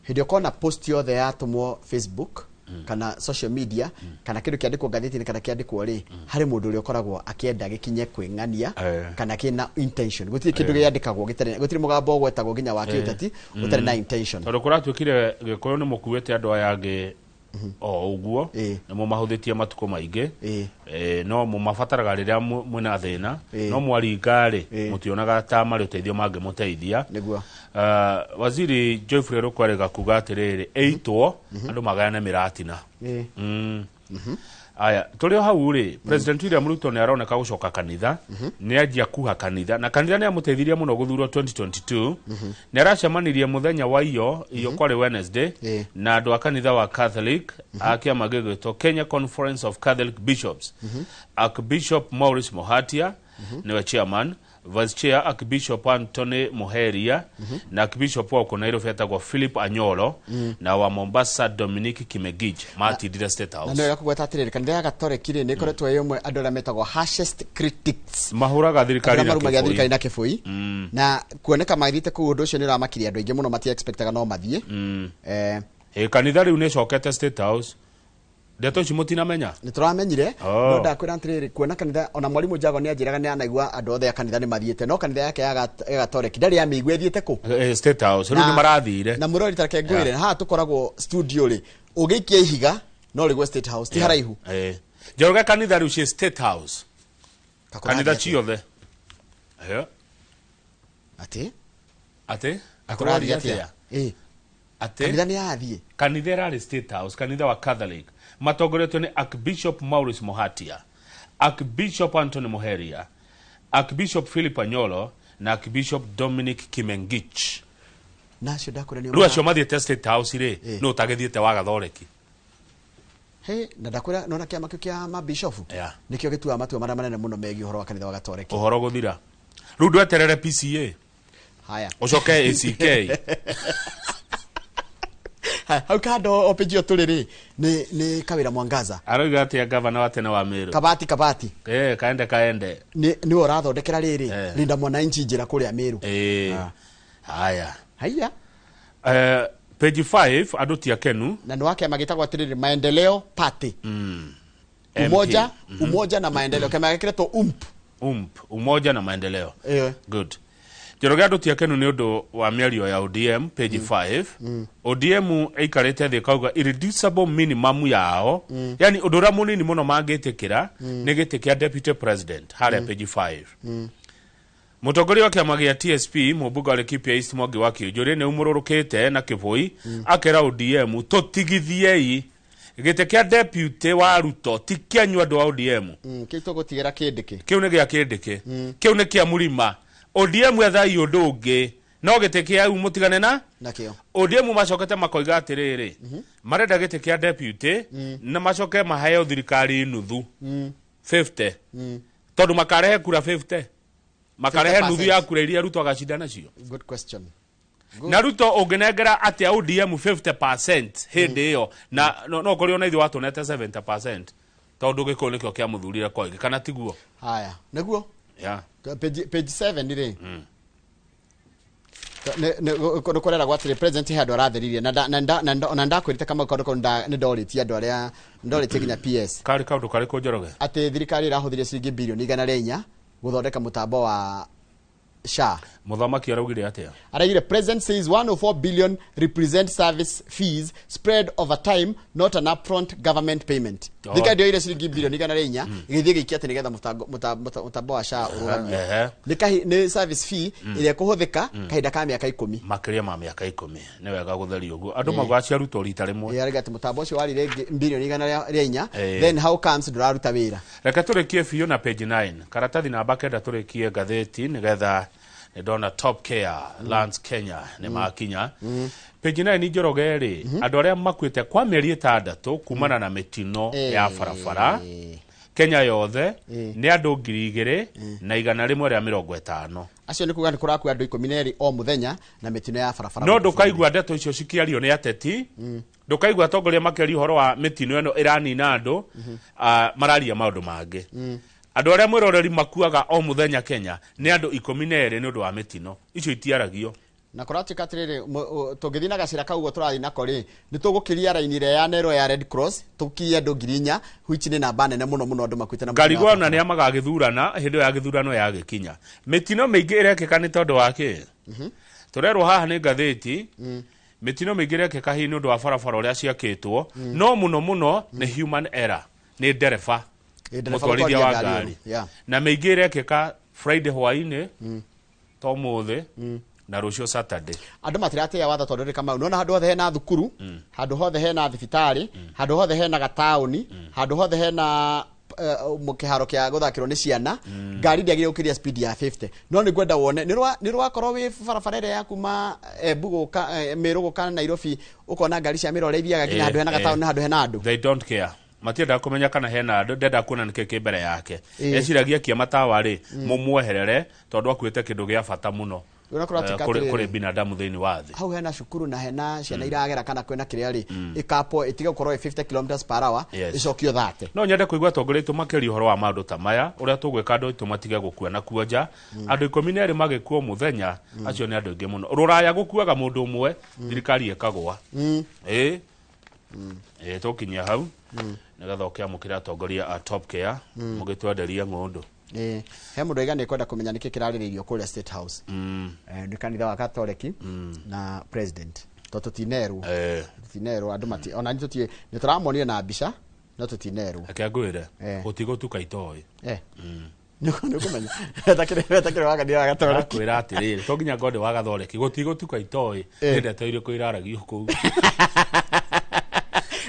hĩndĩ ũkona post yothe yatũmwo Facebook kana social media kana kĩndũ kĩandĩkwo ngathĩti-inĩ kana kĩandĩkwo rĩ, harĩ mũndũ ũrĩa ũkoragwo akĩenda gĩkinye kwĩng'ania kana kĩna intention. Gũtirĩ kĩndũ gĩandĩkagwo gĩtarĩ, gũtirĩ mũgambo ũgwetagwo nginya wa kĩũteti ũtarĩ na intention. Tondũ kũratuĩkire Gĩkũyũ nĩ mũkuĩte andũ aya angĩ o ũguo, nĩ mũmahũthĩtie matukũ maingĩ. No mũmabataraga rĩrĩa mwĩna thĩna, no mwaringa rĩ, mũtionaga ta marĩ ũteithio mangĩmũteithia. Nĩguo. Waziri Geoffrey Rukwarĩga kuga atĩrĩrĩ, ĩitwo andũ magayane mĩratina. Aya, tũrĩ o hau rĩ, President William Ruto nĩ aroneka gũcoka kanitha, nĩ anjia kuha kanitha, na kanitha nĩ amũteithirie mũno gũthurwo 2022. Nĩ aracemanirie mũthenya wa iyo iyo, kwarĩ Wednesday, na andũ a kanitha wa Catholic a kĩama gĩgwĩtwo Kenya Conference of Catholic Bishops. Archbishop Maurice Mohatia nĩwe chairman, vice chair Archbishop Anthony Muheria, na Archbishop wa Nairobi etagwo Philip Anyolo, na wa Mombasa Dominic Kimegij, matindire State Na House. nĩ wega kũgweta atĩrĩrĩ, kanitha ya Gatoreki rĩ, nĩ ĩkoretwo ĩ ĩmwe andũ arĩa metagwo harshest critics. Mahũraga thirikari arĩa na marumagia kĩbũi. Thirikari na kĩbũi. Na kuoneka magĩthiĩte kũu, ũndũ ũcio nĩ ũramakirie andũ aingĩ mũno, mati expectaga no mathiĩ. Ĩ, kanitha rĩu nĩ ĩcokete State House, ndeto ici mũtinamenya. Nĩ tũramenyire. Oh. No ndakwĩra atĩrĩrĩ, kuona kanitha, ona mwarimũ Jago nĩ anjĩraga nĩ anaigua andũ othe a kanitha nĩ mathiĩte, no kanitha yake ya Gatoreki ndarĩ amĩigua ĩthiĩte kũ. State House rĩu nĩ marathire. Na mũrori, tareke ngwĩre, haha tũkoragwo studio rĩ, ũgĩikia ihiga no rĩgwe State House, ti haraihu. Njoroge, kanitha rĩu ciĩ State House, kanitha atĩa? Ciothe. Atĩ? Atĩ? Kũrathiĩ atĩa? Ĩ. Atĩ? Kanitha nĩ yathiĩ. Kanitha ĩrarĩ State House, kanitha wa Catholic matongoretio nĩ Archbishop Maurice Mohatia, Archbishop Anthony Muheria, Archbishop Philip Anyolo na Archbishop Dominic Kimengich. Na acio ndakwĩra nĩ Rĩu acio mathiĩte State House rĩ, nĩ ũtagĩthiĩte wa Gathoreki? He, na ndakwĩra nona kĩama kĩu kĩa mabishofu nĩkĩo gĩtuaga matua marĩa manene mũno megiĩ ũhoro wa kanitha wa Gatoreki. Ũhoro gũthira rĩu, ndweterere PCA. Haya. Ũcoke ACK. Haya, hau kando o page ĩyo tũrĩ rĩ, nĩ Kawĩra Mwangaza. Arauga atĩa gavana wa tene wa Meru? Kabati, Kabati. Kaende kaende. Nĩ nĩwe ũrathondekera rĩrĩ Linda Mwananchi njĩra kũrĩa Meru. Haya. Haya. Page 5, andũ ti akenu. Na nĩ wa kĩama gĩtagwo atĩrĩrĩ, Maendeleo Party, Umoja. MP. Umoja na Maendeleo, kĩama gĩkĩretwo UMP. UMP, Umoja na Maendeleo. Ĩĩ. Good. Njoroge, andũ ti akenu nĩ ũndũ wa mĩario ya ODM, page 5. ODM ĩikarĩte thĩ ĩkauga irreducible minimum yao, yani ũndũ ũrĩa mũnini mũno mangĩtĩkĩra, nĩ gĩtĩ kĩa deputy president, harĩa page 5. Mũtongoria wa kĩama gĩa TSP, mũmbunge wa Laikipia East Mwangi wa Kiunjuri, nĩ umũrũrũkĩte na kĩbũi, akera ODM, tũtigithiei gĩtĩ kĩa deputy wa Ruto, ti kĩanyu andũ a ODM. Kĩu tũgũtigĩra kĩndĩkĩ. Kĩu nĩ gĩa kĩndĩkĩ, kĩu nĩ kĩa mũrima. ODM ethai ũndũ ũngĩ, no gĩtĩ kĩa mũtigane na nakĩo. ODM macokete makoiga atĩrĩrĩ, marenda gĩtĩ kĩa deputy na macoke maheo thirikari nuthu, 50, tondũ makarehe kura 50, makarehe nuthu ya kura iria Ruto agacinda nacio. Good question. Na Ruto ũngĩnengera atĩa ODM 50% hĩndĩ ĩyo, na no kũrĩ ona ithuĩ watũnete 70%, tondũ gĩkũyũ nĩkĩo kĩamũthurire koingĩ, kana tiguo? Haya, nĩguo. Page 7 rĩ, nĩ kũreragwo atĩrĩ, president he andũ aratheririe na ndakwĩrĩte kama kaũndũ kau nĩ ndorĩtie andũ arĩa ndorĩtie nginya PS. Karĩ kaũndũ karĩkũ, Njoroge? Atĩ thirikari ĩrahũthĩrire ciringi birioni 104 gũthondeka mũtambo wa SHA. Mũthamaki araugire atĩa? Araugire president says 104 billion represent service fees spread over time, not an upfront government payment. Oh. Thirikari ndĩoire ciringi bilioni 104 ĩgĩthiĩ ĩgĩikia atĩ nĩgetha mũtambo wa SHA ũrũgamio. Nĩ service fee ĩrĩa ĩkũhũthĩka kahinda ka mĩaka 10. Makĩria ma mĩaka 10. Nĩ wega gũtheria ũguo. Andũ maugaga ciarutwo rita rĩmwe. Ĩ, arauga atĩ mũtambo ũcio warire bilioni 104, then how comes ndũraruta wĩra? Reke tũrĩkie biũ na page 9. Karatathi namba 9 tũrĩkie ngathĩti nĩgetha nĩndona Top Care Lands Kenya nĩ makinya. Page 9 Njoroge rĩ, andũ arĩa makuĩte kwa mĩeri 6 kumana na mĩtino ya barabara Kenya yothe nĩ andũ 2150. Acio nĩ kuga nĩ kũrakua andũ 12 o mũthenya na mĩtino ya barabara. No ndũkaigua ndeto icio cikĩario nĩ ateti, ndũkaigua atongoria makĩaria ũhoro wa mĩtino ĩno ĩranina andũ, mararia maũndũ mangĩ. Andũ arĩa mwĩroreri makuaga o mũthenya Kenya nĩ andũ 12 nĩ ũndũ wa mĩtino icio itiaragio. Na kũratuĩka atĩrĩrĩ, tũngĩthiĩ na gacĩra kau ũguo tũrathiĩ nako rĩ, nĩ tũgũkĩria raini ĩrĩa ya Nero ya Red Cross tũkinyie andũ 4000, which nĩ namba nene mũno mũno andũ makuĩte na mũtino wa Ngarigwo ona barabara. nĩ amagagĩthurana hĩndĩ ĩyo ya gĩthurano yagĩkinya. Mĩtino mĩingĩ ĩrekĩka nĩ tondũ wa kĩ? Tũrerwo haha nĩ ngathĩti, mĩtino mĩingĩ ĩrekĩka hihi nĩ ũndũ wa barabara ũrĩa ciakĩtwo, no mũno mũno nĩ human error, nĩ ndereba, Ndereba mũtwarithia wa gũtwarithia ngari. ngari. Na mĩingĩ ĩrekĩka Friday hwaĩ-inĩ, to ũmũthĩ, na rũciũ Saturday. Andũ matiratĩĩa watho tondũ rĩ Kamau, nĩwona handũ hothe hena thukuru, handũ hothe hena thibitarĩ, handũ hothe hena gataũni, handũ hothe hena kĩharo kĩa gũthakĩrwo nĩ ciana, ngari ndĩagĩrĩire gũkĩria speed ya 50. No nĩ ngwenda wone nĩ rwakorwo wĩ barabara ĩrĩa ya kuma Embu gũka Meru gũka Nairobi, ũkona ngari cia mĩrore ithiaga nginya handũ hena gataũni na handũ hena andũ. They don't care. Matiendaga kũmenya kana hena andũ, ndenda kuona nĩkĩ kĩ mbere yake. Eciragia kia matawa rĩ, mũmweherere tondũ akuĩte kĩndũ gĩa bata mũno. Ũrĩa kũratuĩka atĩrĩrĩ, Kũrĩ binadamu thĩinĩ wa thĩ. Hau hena cukuru na hena ciana iragera kana kwĩna kĩrĩa rĩ, ĩkapwo ĩtige gũkorwo ĩ 50 kilometers per hour, ĩcokio 30. No nyende kũigua atongoria aitũ makĩria ũhoro wa maũndũ ta maya, ũrĩa tũgwĩka andũ aitũ matige gũkua na kuonja. Andũ 12 magĩkua mũthenya, acio nĩ andũ aingĩ mũno. Rũraya gũkuaga mũndũ ũmwe, thirikari ĩkagũa. Tũkinyia hau, nĩgetha ũkĩamũkĩra atongoria a Top Care, mũgĩtwenderie ng'ũndũ. He mũndũ aiga nĩ kwenda kũmenya nĩkĩ kĩrarĩrĩirio kũrĩa State House. Nĩ kanitha wa Katoliki na president. Tondũ tũtinerwo. Tũtinerwo andũ mati, ona nĩ tũtiĩ, nĩ tũramonire na mbica, no tũtinerwo. Reke ngwĩre, gũtigũtuka itoĩ. Nĩ ũkũmenya. Etakĩrĩ wa kanitha wa Katoliki. Ndakwĩra atĩrĩrĩ, to nginya ngorwo ndĩ wa Gathoreki, gũtigũtuka itoĩ, nĩ ndeto irĩkũ iraragio kũu.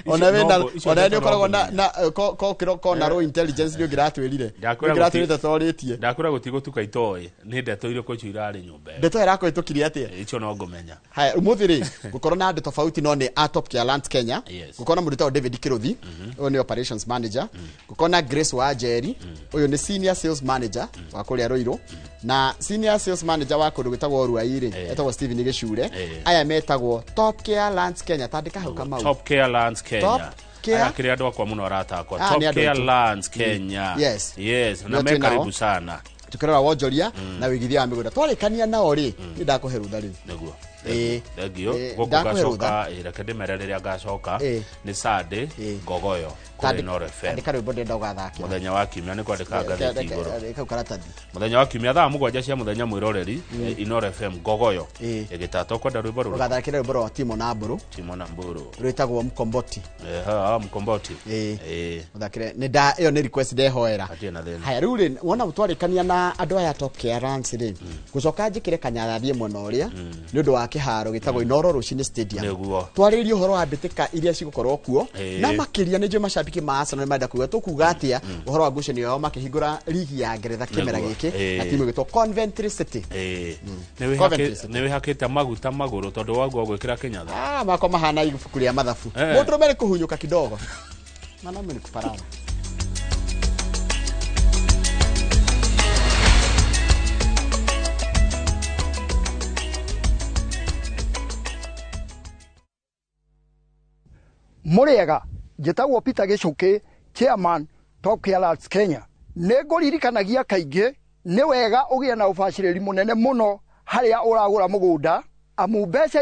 Ona Icio wena, no- icio ona nĩ ndeto no ũkoragwo na ngũmenya. na ko ko ko na raw intelligence nĩ ũngĩratwĩrire. Ndakwĩra Ũngĩratwĩrire tũtorĩtie. Ndakwĩra gũtigũtuka itoĩ, nĩ ndeto irĩkũ icio irarĩ nyũmba ĩyo. Ndeto ĩrakũhĩtũkirie atĩa? Icio no ngũmenya. Haya, ũmũthĩ rĩ, gũkorwo na andũ tofauti no nĩ a Top Care Lands Kenya. Gũkorwo na mũndũ wĩtagwo David Kĩrũthi, ũyũ nĩ operations manager. Gũkorwo na Grace Wanjeri, ũyũ nĩ senior sales manager wa kũrĩa Ruiru. Na senior sales manager wa kũndũ gwĩtagwo Ruai rĩ, etagwo Stephen Gĩcure. Aya metagwo Top Care Lands Kenya. Tandĩka hau Kamau. Top Care Lands Kenya. Top Care. Aya kĩrĩa andũ akwa mũno arata akwa. Ah, Top nĩ andũ Care aitũ. Lands Kenya. Yes. Yes, na Nĩo me twĩ nao. karibu sana. Tukĩrora wonjoria na wĩigithia wa mĩgũnda. Twarĩkania nao rĩ, nĩ ndakũhe rũtha rĩu. Nĩguo. Thank Thengio. Gũkũ ndakũhe ngacoka, rũtha. reke ndĩmere rĩrĩa ngacoka nĩ Sunday Ngogoyo kũrĩ Inooro FM. Andĩka rwĩmbo ndĩrenda ũgathakĩra. Mũthenya wa kiumia nĩ kwandĩka ngathĩti igũrũ. Kau karatathi. Mũthenya wa kiumia thaa 7 cia mũthenya mwĩroreri, Inooro FM Ngogoyo. Ĩgĩtata ũkwenda rwĩmbo rũrĩkũ? Ũgathakĩra rwĩmbo rwa Timo na Mbũrũ. Timo na Mbũrũ. Rwĩtagwo Mkomboti. Ha, Mkomboti. Ũthakĩre nĩ nda ĩyo nĩ request ndehoera. Hatirĩ na thĩna. Haya rĩu rĩ, wona twarĩkania na andũ aya Top Care Lands rĩ, gũcoka njĩkĩre kanyatha thiĩ mwena ũrĩa nĩ ũndũ wa kĩharo gĩtagwo Inooro Rũcinĩ Stadium. Nĩguo. Twarĩrĩrie ũhoro wa mbĩtĩka iria cigũkorwo kuo, na makĩria nĩ njũĩ macambĩki ma Arsenal nĩ marenda kuga tũkuga atĩa ũhoro wa ngucanio yao makĩhingũra ligi ya Ngeretha kĩmera gĩkĩ na timu ĩgwĩtwo Coventry City. Coventry City. Nĩ wĩhakĩte maguta magũrũ tondũ waguo gwĩkĩra kĩnyatha. Makwa mahana ibuku rĩa mathabu. Mũndũrũme nĩ kũhunyũka kidogo. Mwanaume ni kuparara. Mũrĩega, njĩtagwo Peter Gĩcũkĩ, chairman Top Care Lands Kenya. Nĩ ngũririkanagia kaingĩ nĩ wega ũgĩe na ũbacĩrĩri mũnene mũno harĩa ũragũra mũgũnda, amu mbeca